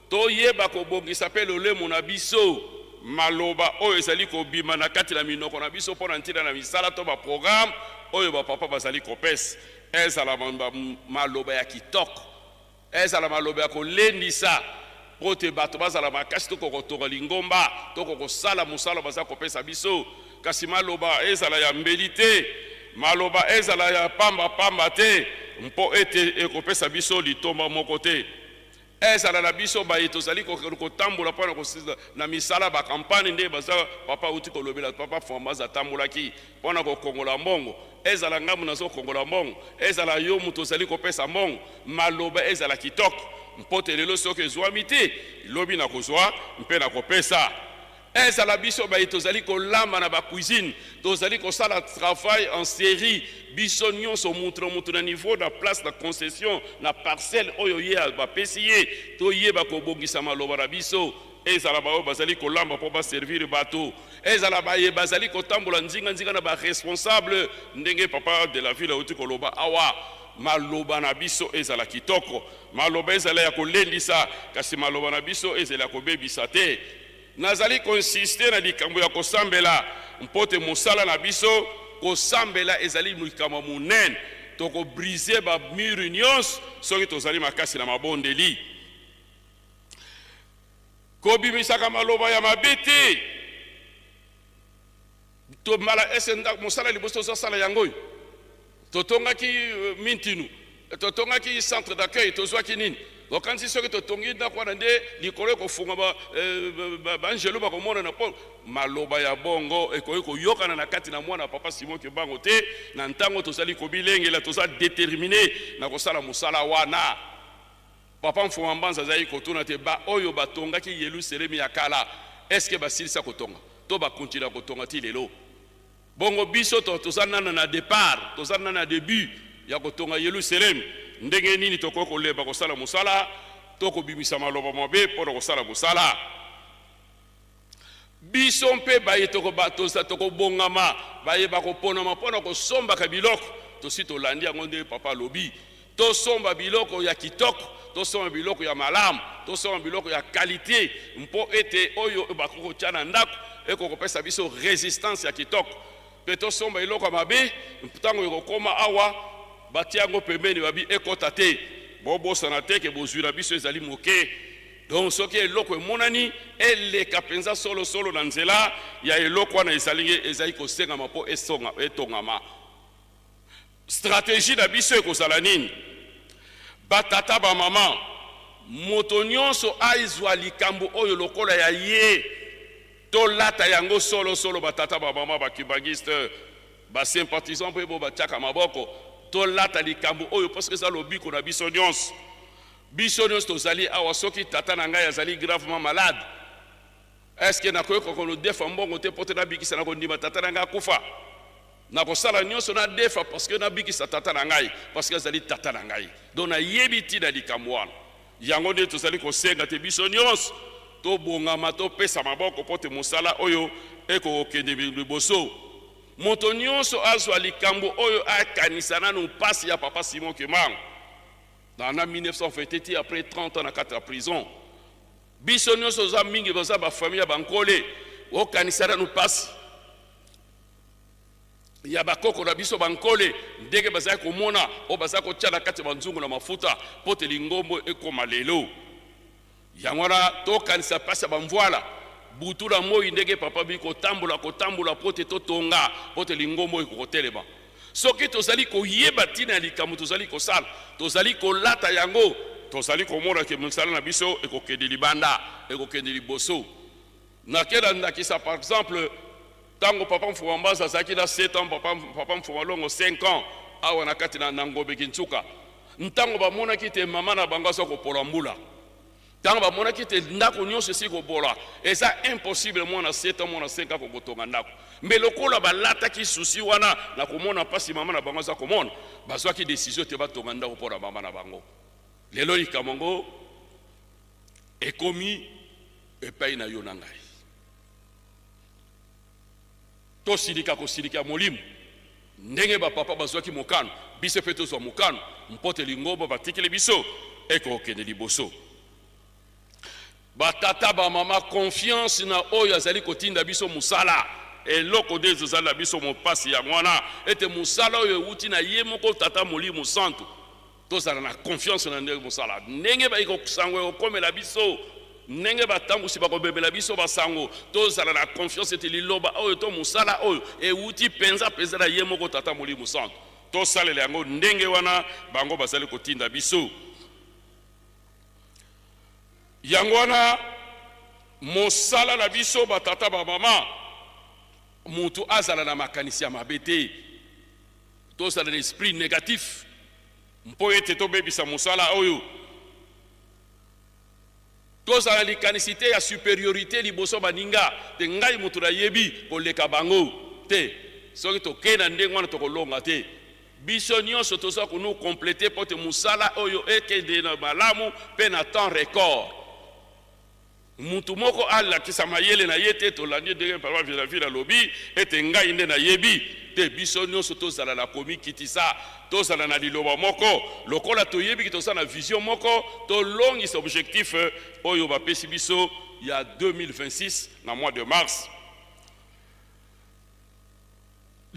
toyeba kobongisa mpe lolemo na biso, maloba oyo ezali kobima na kati na minoko na biso mpo na ntina na misala to baprograme oyo bapapa bazali kopesa, ezala maloba ya kitoko, ezala maloba ya kolendisa, mpo te bato bazala makasi to kokotonga lingomba to kokosala mosala baza kopesa biso. Kasi maloba ezala ya mbeli te, maloba ezala ya pamba-pamba te, mpo ete ekopesa biso litomba moko te. Ezala na biso baye tozali kotambola mpo na misala bakampagne, nde baza papa auti kolobela, papa Framboise atambolaki mpo na kokongola mbongo, ezala ngambo nazokongola mbongo, ezala yo moto ozali kopesa mbongo, maloba ezala kitoko, mpo te lelo soki ezwami te, lobi nakozwa mpe nakopesa. Ezala biso baye tozali kolamba na bacuisine, tozali kosala travail en série, biso nyonso mutu na mutu na niveau na place na concession na parcelle oyo ye bapesi ye, toyeba kobongisa maloba na biso. Ezala baoyo bazali kolamba mpo baservir bato, ezala baye bazali kotambola nzinga-nzinga na baresponsable, ndenge papa de la ville auti koloba awa, maloba na biso ezala kitoko, maloba ezala ya kolendisa, kasi maloba na biso ezala ya kobebisa te. Nazali koinsiste na likambo ya kosambela mpo te mosala na biso Kosambela ezali likambo monene. Toko briser ba murs nyonso soki tozali makasi na mabondeli. Kobimisaka maloba ya mabe te. Tomala ese mosala liboso tozosala yango oyo totongaki mintinu, totongaki centre d'accueil, tozwaki nini? Okanisi soki totongi ndako wana nde likolo ekofungama, banjelu bakomonana? Mpo maloba ya bongo ekoki koyokana na kati na mwana Papa Simon Kimbangu te. Na ntango tozali kobilengela, toza déterminé na kosala mosala wana. Papa Mfuma Mbanza azali kotuna te: baoyo batongaki Yelusalemi ya kala, eske basilisa kotonga to bakontinua kotonga ti lelo? Bongo biso toza nana na départ, toza nana na début ya kotonga Yelusalemi. Ndenge nini tokoki kolemba kosala mosala to kobimisa maloba mabe mpo na kosala mosala? Biso mpe baye tokobongama, baye bakoponama mpo na kosombaka biloko, tosi tolandi yango nde papa alobi: tosomba biloko ya kitoko, tosomba biloko ya malamu, tosomba biloko ya qualité, mpo ete oyo bakoki kotia na ndako ekokopesa biso résistance ya kitoko. Mpe tosomba eloko ya mabe, ntango ekokóma awa, batia yango pembeni, babi ekɔta te. Bobosana te ke bozwi na biso ezali moke. Donc soki eloko emonani eleka mpenza solosolo na nzela ya eloko wana ezali kosengama mpo etongama. Stratégie na biso ekozala nini? Batata, bamama, moto nyonso azwa likambo oyo lokola ya ye, tolata yango solosolo. Batata, bamama, bakimbanguiste, basympathisant mpe bo batiaka maboko, tolata likambo oyo parce que eza lobiko na biso nyonso. Biso nyonso tozali awa. Soki tata na ngai azali gravement malade, est-ce nakoki kodefa mbongo te mpo te nabikisa? Na kondima tata na ngai akufa, nakosala nyonso nadefa parce que nabikisa tata na ngai, parce que azali tata na ngai. Donc nayebi ntina likambo wana. Yango nde tozali kosenga te biso nyonso tobongama, topesa maboko mpo te mosala oyo ekokokende liboso. Moto nyonso azwa likambo oyo, akanisa nanu mpasi ya Papa Simon Kimbangu na 1928, après 30 ans na kati ya prison. Biso nyonso oza mingi baza bafamille ya bankole. Okanisa nanu mpasi ya bakoko na biso bankole, ndenge bazali komona oyo baza kotia na kati ya banzungu na mafuta mpo te lingombo ekóma lelo. Yango wana tokanisa mpasi ya bamvwala butu na moi, ndenge papa bi kotambola kotambola mpo te totonga, mpo te lingombo ekokotelema. Soki tozali koyeba ntina ya likambo tozali kosala, tozali kolata yango, tozali komona ke mosala na biso ekokende libanda, ekokende liboso. Nakela ndakisa, par exemple, ntango Papa Mfuma Mbanza azalaki na 7 ans, papa Mfuma Longo 5 ans, awa na kati na Ngombe Kintsuka, ntango bamonaki te mama na bango aza kopola mbula, ntango bamonaki te ndako nyonso esi kobola, eza impossible mwana 7 ans, mwana 5 ans kokotonga ndako. Mais lokola balataki souci wana na komona mpasi mama na bango aza komona, bazwaki décision te batonga ndako mpo na mama na bango. Lelo likambo yango ekomi epai na yo na ngai. Tosilika kosilika ya molimo. Ndenge bapapa bazwaki mokano, biso mpe tozwa mokano mpo te lingomba batikeli biso ekokende liboso. Batata, bamama, confiance na oyo azali kotinda biso mosala. Eloko nde ezozali na biso mopasi yango wana, ete mosala oyo ewuti na ye moko Tata Molimo Santu. Tozala na confiance na ndenge mosala, ndenge sango ekokomela biso, ndenge batambusi bakobebela biso basango. Tozala na confiance ete liloba oyo to mosala oyo ewuti mpenza mpenza na ye moko Tata Molimo Santu. Tosalela yango ndenge wana bango bazali kotinda biso. Yango wana mosala na biso, batata, bamama, motu azala na makanisi ya mabe te, tozala na esprit négatif mpo ete tobebisa mosala oyo. Tozala likanisi te ya supériorité liboso baninga te, ngai moto nayebi koleka bango te. Soki tokei na ndenge wana, tokolonga te. Biso nyonso toza konu compléter mpo te mosala oyo ekende na malamu mpe na temps record. Mutu moko alakisa mayele na ye te. Tolandi ndenge papa Vilavile alobi ete ngai nde nayebi te. Biso nyonso tozala na komikitisa, tozala na liloba moko. Lokola toyebi toza na vision moko, tolongisa objectif oyo bapesi biso ya 2026 na mois de mars.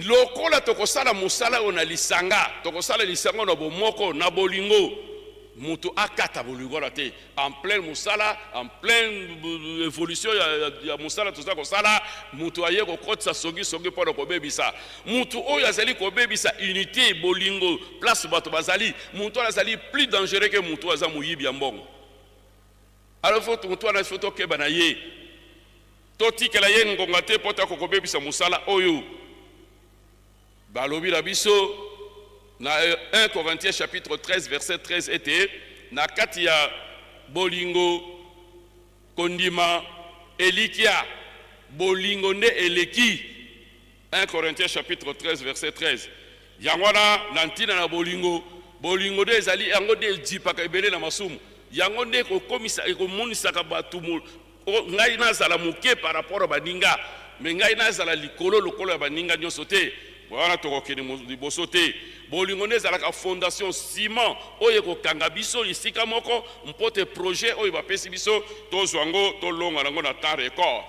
Lokola tokosala mosala oyo na lisanga, tokosala lisanga oyo na bomoko, na bolingo, moto akata bolingo wana te. En plein mosala, en plein evolution ya, ya, ya mosala toza kosala, moto aye kokotisa songisongi mpo na kobebisa. Moto oyo azali kobebisa unité, bolingo, place bato bazali, moto wana azali plus dangereux que moto oyo aza moyibi ya mbongo. Alors faut moto wana faut tokeba na ye. Totikela ye ngonga te mpo te akokobebisa mosala oyo. Balobi na biso na 1 Corinthiens chapitre 13 verset 13 ete na kati ya bolingo, kondima, elikya, bolingo nde eleki. 1 Corinthiens chapitre 13 verset 13. Yango wana na ntina na bolingo, bolingo nde ezali yango nde ejipaka ebele na masumu. Yango nde ekokomisa ekomonisaka bato ngai nazala moke par rapport ya baninga, me ngai nazala likolo lokola ya baninga nyonso te. Wana tokokende liboso te. Bolingo nde ezalaka fondation, ciment oyo ekokanga biso esika moko mpo te projet oyo bapesi biso tozwa yango, tolonga yango na temps record.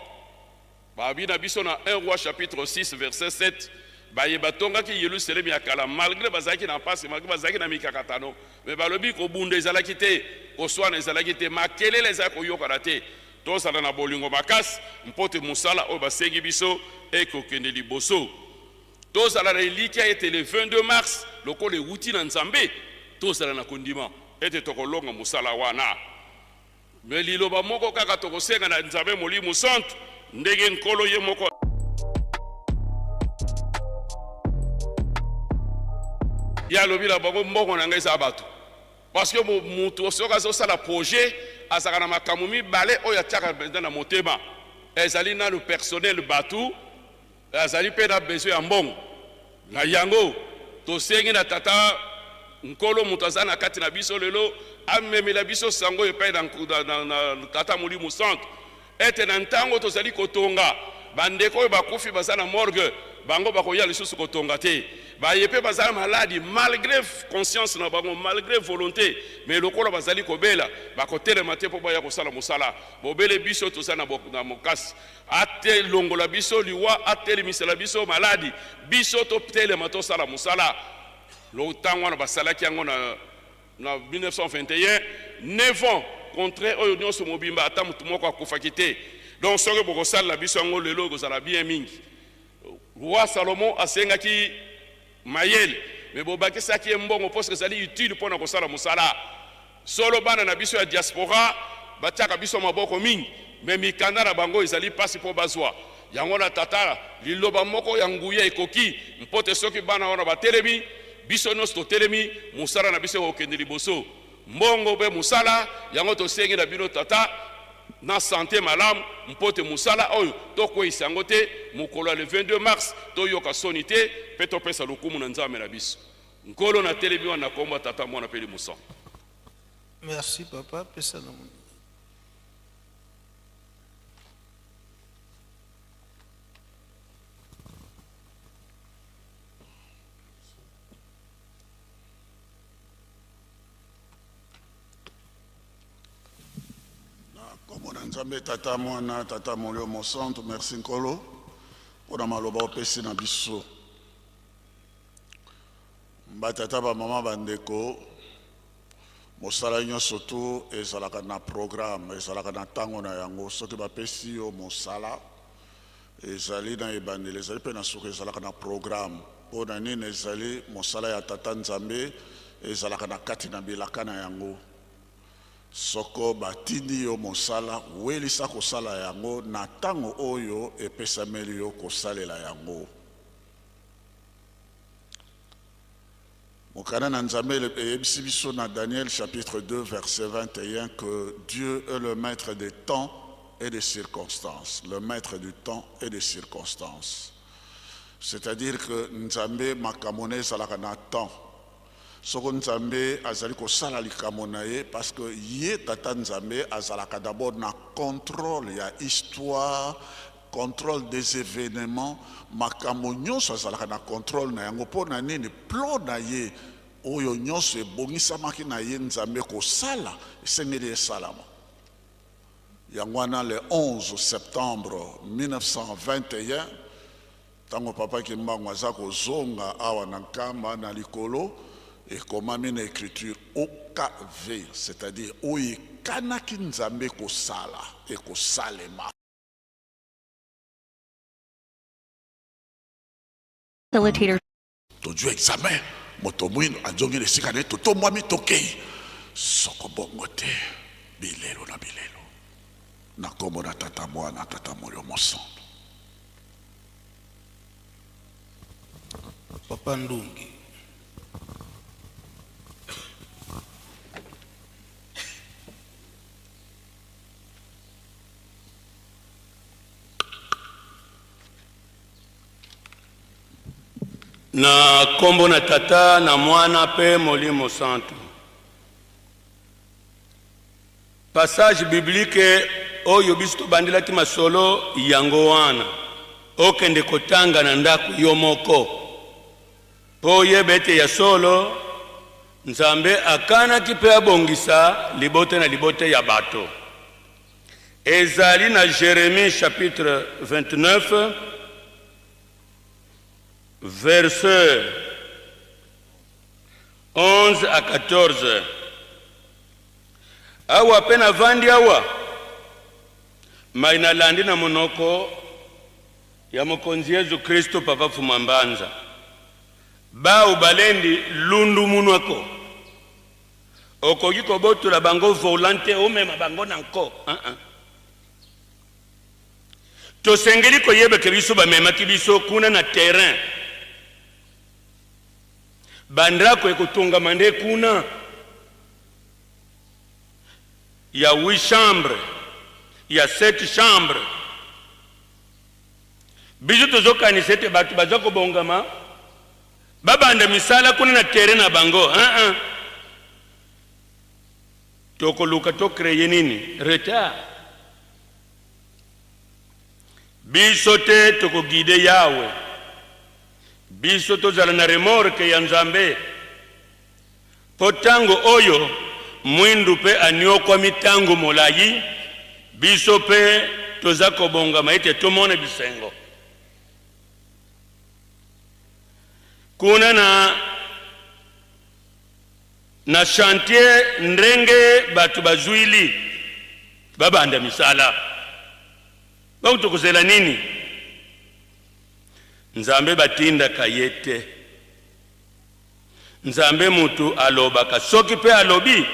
Babi na biso na 1 Roi chapitre 6 verset 7, baye batongaki Yelusalemi ya kala, malgre bazalaki na mpasi, malgre bazalaki na mikakatano, me balobi kobunda ezalaki te, koswana ezalaki te, makelele ezalaki koyokana te. Tozala na bolingo makasi mpo te mosala oyo basengi biso ekokende liboso. Tozala na elikya ete le 22 mars lokola ewuti na Nzambe, tozala na kondima ete tokolonga mosala wana. Me liloba moko kaka tokosenga na Nzambe Molimo Santu, ndenge Nkolo ye moko ye alobi na bango, mbongo na ngai eza bato. Parce que moto soki azosala projet azalaka na makambo mibale oyo atiaka mpenza na motema, ezali nanu personnel bato, azali mpe na besoin ya mbongo. Na yango tosengi na Tata Nkolo moto aza na kati na biso lelo amemela biso sango epai na, na, na, na Tata Molimo Santu ete na ntango tozali kotonga bandeko oyo bakufi baza na morgue, bango bakoya lisusu kotonga te. Baye mpe baza maladi malgré conscience na bango, malgré volonté, mais lokola bazali kobela bakotelema te mpo baya kosala mosala. Bobele biso toza na, na mokasi atelongola biso liwa, atelemisela biso maladi, biso totelema tosala mosala. Ntango wana basalaki yango na, na 1921, 9 ans contre oyo nyonso mobimba, ata motu moko akufaki te. Donc soki bokosalela biso yango lelo ekozala bien mingi. Roi Salomon asengaki mayele, me bobakisaki ye mbongo mpo ezali utile mpo na kosala mosala. Solo bana na biso ya diaspora batiaka biso maboko mingi, me mikanda na bango ezali mpasi mpo bazwa yango. Na tata, liloba moko ya nguya ekoki mpo te soki bana wana batelemi, biso nyonso totelemi, mosala na biso ekokende liboso. Mbongo mpe mosala yango tosengi na bino tata, na sante malamu mpo te mosala oyo tokweyisa yango te. Mokolo ya le 22 mars toyoka soni te mpe topesa lokumu na Nzambe na biso. Nkolo, natelemi wana na kombo ya Tata, Mwana mpe Elimo Santu. Merci papa, pesa na moninga. Na kombo na Nzambe Tata, Mwana, Tata Molimo Mosantu, merci Nkolo mpo na maloba opesi na biso. Batata, bamama, bandeko, mosala nyonso tu ezalaka na programme, ezalaka na ntango na yango. Soki bapesi yo mosala, ezali na ebandeli, ezali mpe na suka, ezalaka na programme. Mpo na nini? Ezali mosala ya Tata Nzambe, ezalaka na kati na bilaka na yango. Soko batindi yo mosala, welisa kosala yango na ntango oyo epesameli yo kosalela yango. Mokanda na Nzambe eyebisi biso na Daniel chapitre 2 verset 21 que Dieu est le maître des temps et des circonstances, le maître du temps et des circonstances. C'est-à-dire que Nzambe makambo na ezalaka na temps. Soko Nzambe azali kosala likambo na ye, parce que ye Tata Nzambe azalaka d'abord na contrôle ya histoire, contrôle des événements, makambo nyonso azalaka na contrôle na yango. Mpo na nini? Plan na ye oyo nyonso ebongisamaki na ye Nzambe kosala, esengeli esalama. Yango wana le 11 septembre 1921, Tango Papa Kimbangu aza kozonga awa na Nkamba na likolo, ekomami na ecriture OKV, c'est-à-dire oyo ekanaki Nzambe kosala, ekosalema. Facilitator. Tozwi examen, moto mwindo azongi na esika na ye, totombwami tokei. Soko bongo te, bilelo na bilelo. Na nkombo na Tata, Mwana, Tata Molimo Mosantu. Papa Ndungi. Na nkombo na Tata na Mwana mpe Molimo Santu. Passage biblique oyo biso tobandelaki masolo yango wana, okende kotanga na ndako yo moko mpo oyeba ete ya solo Nzambe akanaki mpe abongisa libota na libota ya bato. Ezali na Jeremie chapitre 29 verset 11 à 14. Awa pe navandi awa, mai nalandi na monoko ya Mokonzi Yezu Kristo Papa Fuma Mbanza. Bau balendi lundu munwako. Okoki kobotola bango volant te omema bango na nko. Uh -uh. Tosengeli koyeba ke biso bamemaki biso kuna na terrain. Bandako ekotongama nde kuna ya 8 chambre ya 7 chambre. Biso tozokanisa ete bato baza kobongama babanda misala kuna na terrain na bango. Uh -uh. Tokoluka to créer nini retard. Biso te tokoguide Yawe. Biso tozala na remorque ya Nzambe po tango oyo mwindu pe aniokwami tango molayi, biso pe toza kobongama ete tomona bisengo. Kuna na na chantier ndenge bato bazwili babanda misala, donc tokozela nini? Nzambe batindaka ye te. Nzambe mutu alobaka, soki pe alobi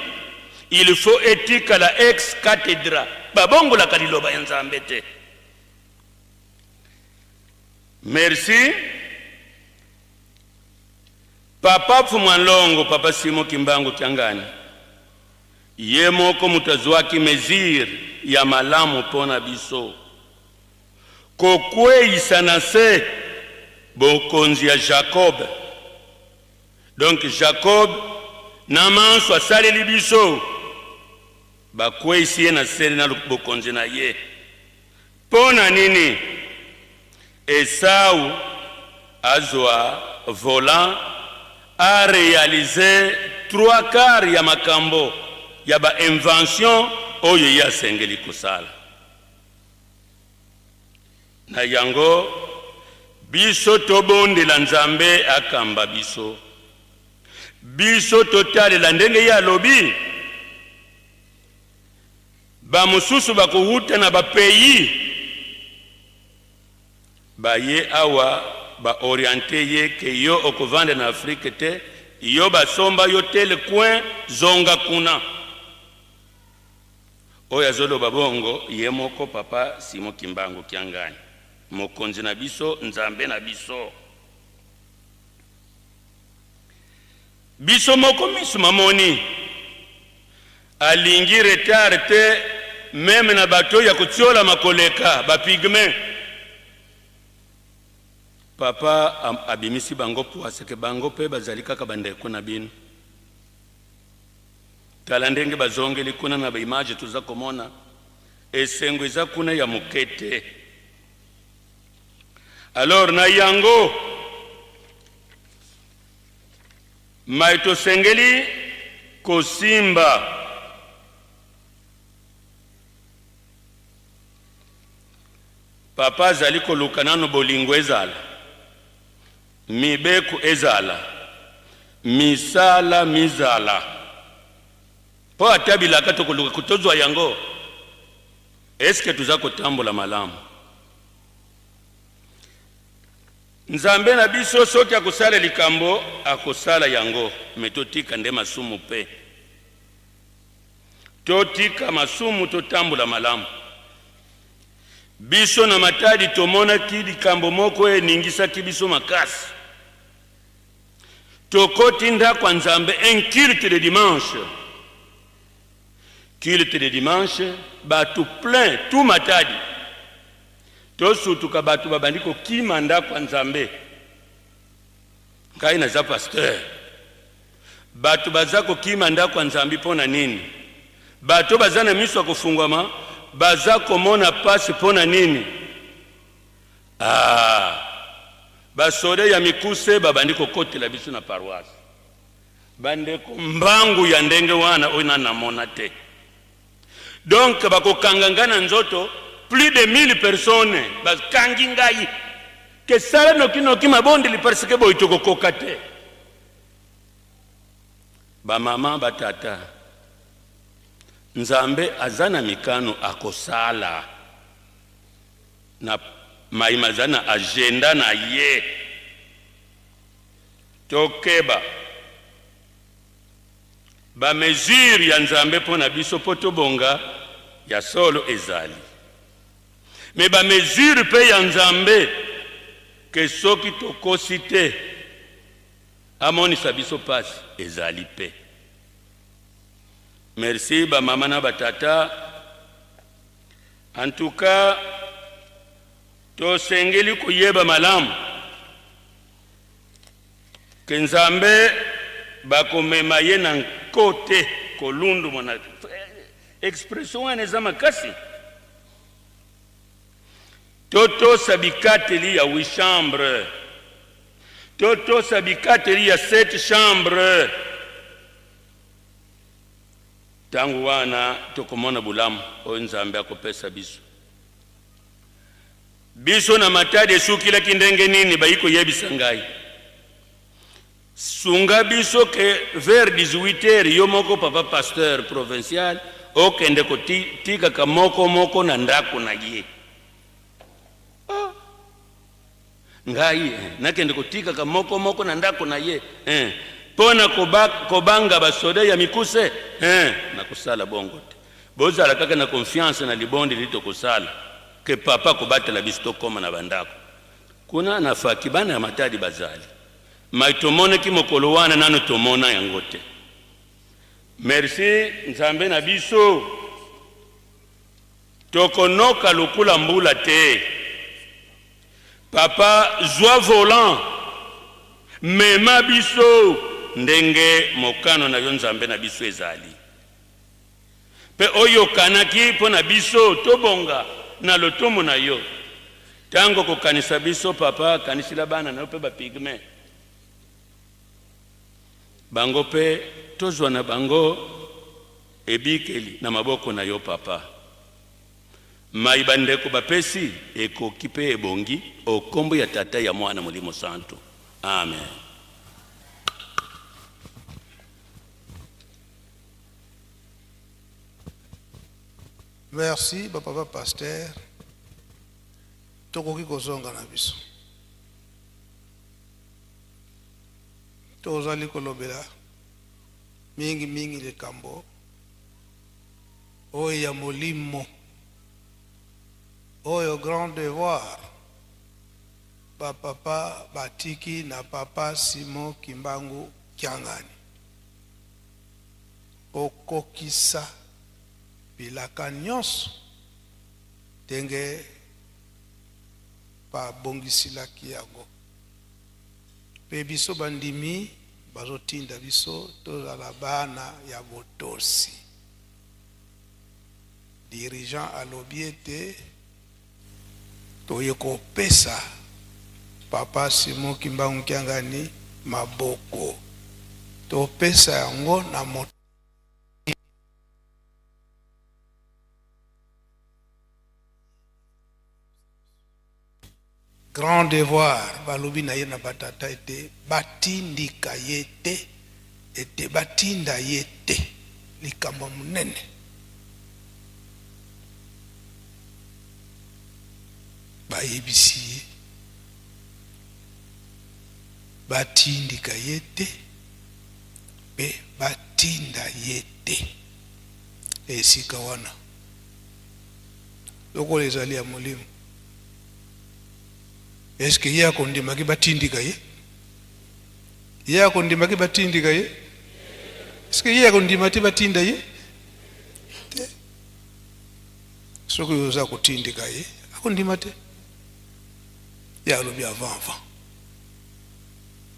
il faut etikala ex cathedra, babongolaka liloba ya Nzambe te. Merci Papa Pfumwa Nlongo, Papa Simon Kimbangu Kiangani ye moko mutu azuaki mesure ya malamu pona biso. Kokweyisa na se bokonzi ya Jacob. Donc Jacob na manso asaleli biso, bakweyisi ye na se na bokonzi na ye. Mpo na nini? Esau azwa volant a realiser 3/4 ya makambo ya ba inventions oyo ye asengeli kosala. Na yango, biso tobondela Nzambe akamba biso. Biso totalela ndenge ye alobi. Bamosusu bakowuta na ba pays baye awa ba orienter ye ke yo okovanda na Afrique te, yo basomba yo tel coin, zonga kuna. Oyo azoloba bongo ye moko papa Simon Kimbangu Kiangani, mokonzi na biso, Nzambe na biso. Biso moko misu mamoni alingi retard te meme na bato ya kotiolama koleka ba pygmees. Papa abimisi bango puasa ke bango pe bazali kaka bandeko na bino. Tala ndenge bazongeli kuna na ba image toza komona esengo eza kuna ya moke te. Alors na yango mai tosengeli kosimba Papa azali koluka nano bolingo ezala. Mibeko ezala, misala mizala, mpo ata bilaka tokoluka tozwa yango, eske toza kotambola malamu? Nzambe na biso soki akosala likambo akosala yango, me totika nde masumu mpe totika masumu, totambola malamu. Biso na Matadi tomonaki likambo moko eningisaki biso makasi. Tokoti ndako ya Nzambe, un culte de dimanche, culte de dimanche, bato plein tout Matadi. Tosutuka, bato babandi kokima ndako ya Nzambe. Ngai naza pasteur, bato baza kokima ndako ya Nzambe mpo na nini? Bato baza na miso ya kofungwama baza komona pasi mpo na nini? Ah, basoda ya mikuse babandi kokotela biso na paroisse. Bandeko, mbangu ya ndenge wana oyo nani namona te. Donc bakokanga ngai na nzoto, plus de 1000 personnes bakangi ngai ke sala noki noki mabondeli, parce que boye tokokoka te. Bamama, batata, Nzambe aza na mikano akosala na maima, aza na agenda na ye. Tokeba ba mesure ya Nzambe mpo na biso mpo tobonga ya solo ezali, me ba mesure mpe ya Nzambe ke soki tokosi te amonisa biso pasi ezali mpe. Merci ba mama na ba tata. En tout cas tosengeli koyeba malamu ke Nzambe bakomema ye na nko te kolundu mona. Expression wana eza makasi. Totosa bikateli ya 8 chambre, totosa bikateli ya 7 chambre. Ntango wana tokomona bolamu oyo Nzambe akopesa biso. Biso na Matadi esukilaki ndenge nini? Bayi koyebisa ngai, sunga biso ke vers 18 heures yo moko papa pasteur provincial okende kotikaka moko moko na ndako na ye. Ah. Ngai eh, nakende kotikaka moko moko na ndako na ye eh, mpo na kobanga basoda ya mikuse eh, nakosala bongo te. Bozala kaka na confiance na libondeli, tokosala ke papa kobatela biso tokoma na bandako. Kuna na faki bana ya Matadi bazali mai tomonaki mokolo wana nano tomona yango te. Merci Nzambe na biso, tokonoka lokola mbula te. Papa zwa volant mema biso ndenge mokano na yo Nzambe na biso ezali, mpe oyo okanaki mpo na biso tobonga na lotomo na yo. Ntango kokanisa biso papa, kanisila bana na yo mpe bapigme bango mpe tozwa na bango ebikeli na maboko na yo papa. Mai bandeko bapesi ekoki mpe ebongi o kombo ya Tata, ya Mwana, Molimo Santu. Amen. Merci ba papa pasteur, tokoki kozonga na biso. Tozali kolobela mingi mingi likambo oyo ya molimo, oyo grand devoir ba papa batiki na papa Simon Kimbangu Kiangani, kokokisa bilaka nyonso ndenge babongisilaki yango. Mpe biso bandimi bazotinda biso tozala bana ya botosi. Dirigeant alobi ete toye kopesa papa Simon Kimbangu Kiangani maboko, topesa yango na moto. Grand devoir balobi na ye na batata ete batindika ye te, ete batinda ye te, likambo ya monene. Bayebisi ye batindika ye te mpe batinda ye te esika wana lokola ezali ya molimo. Eske ye akondimaki batindika ye? Ye akondimaki batindika ye? Eske ye akondima te batinda ye te? Soki oza kotindika ye akondima te. Ye alobi avant avant.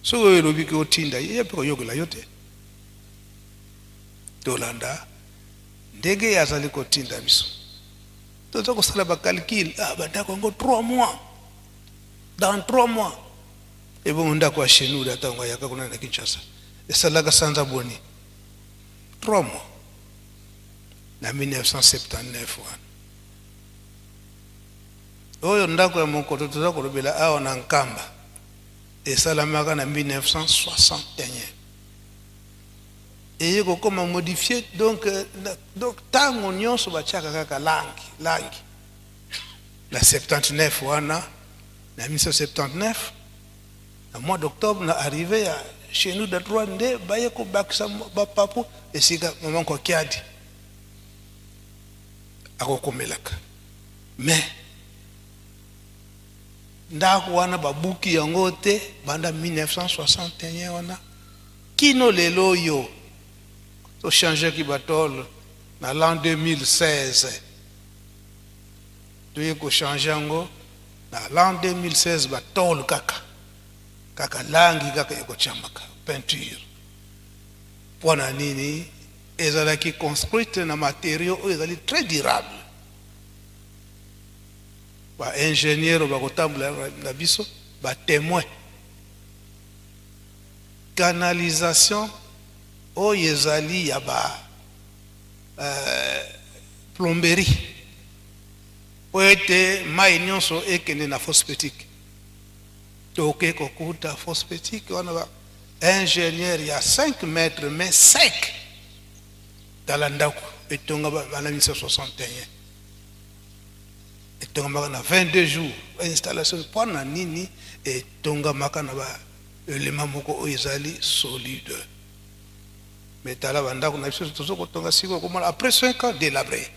Soki oyo elobi ke otinda ye, ye mpe koyokela yo te. Tolanda ndenge ye azali kotinda biso. Toza kosala ba calcul, ah ba ndako yango 3 mois. Dans 3 mois. Ebongo ndako ya Shenouda ntango ayaka kuna na Kinshasa esalaka sanza boni? 3 mois. Na 1979 wana. Oyo ndako ya mokoto toza kolobela awa na Nkamba esalamaka na 1961. Eye kokoma modifie donc, donc tango nyonso batiaka kaka langi langi na 79 wana na 1979 na mois d'octobre na arrivée ya chez nous de droit nde baye kobakisa bapapu esika mama Nkokiadi akokomelaka mais ndako wana babuki yango te banda 1961 wana Kino lelo oyo, to changeaki ba tole na l'an 2016. Toye ko changer yango na l'an 2016 ba tole kaka kaka langi kaka ekotiamaka peinture. Mpo na nini? Ezalaki construite na materiaux oyo ezali très durable. Ba ingénieurs bakotambola na biso ba témoins. Canalisation oyo ezali ya ba plomberie mpo ete mai nyonso ekende na fosse septique. Toke kokuta fosse septique wana ba ingénieur ya 5 mètres mais sec. Tala ndako etonga bana 1961 etongamaka na 22 jours installation. Mpo na nini etongamaka na ba Element moko oyo ezali solide. Mais tala ba ndako na biso tozo kotonga sikoyo okomona après 5 ans délabré.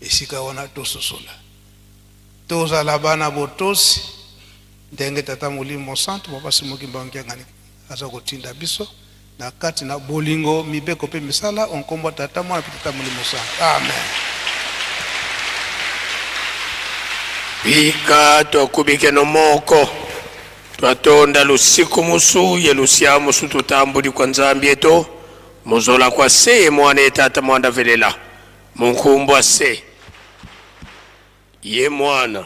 Esika wana tososola. Tozala bana botosi ndenge Tata Molimo Mosantu Papa Simon Kimbangu Kiangani aza kotinda biso na kati na bolingo, mibeko mpe misala o nkombo ya Tata, Mwana mpe Tata Molimo Santu. Amen. Bika twakubikeno moko twatonda lusiku musu ye lusia musu tutambuli kwa Nzambi eto muzola kwa se ye Mwana ye Tata mwanda velela munkumbwa se ye Mwana.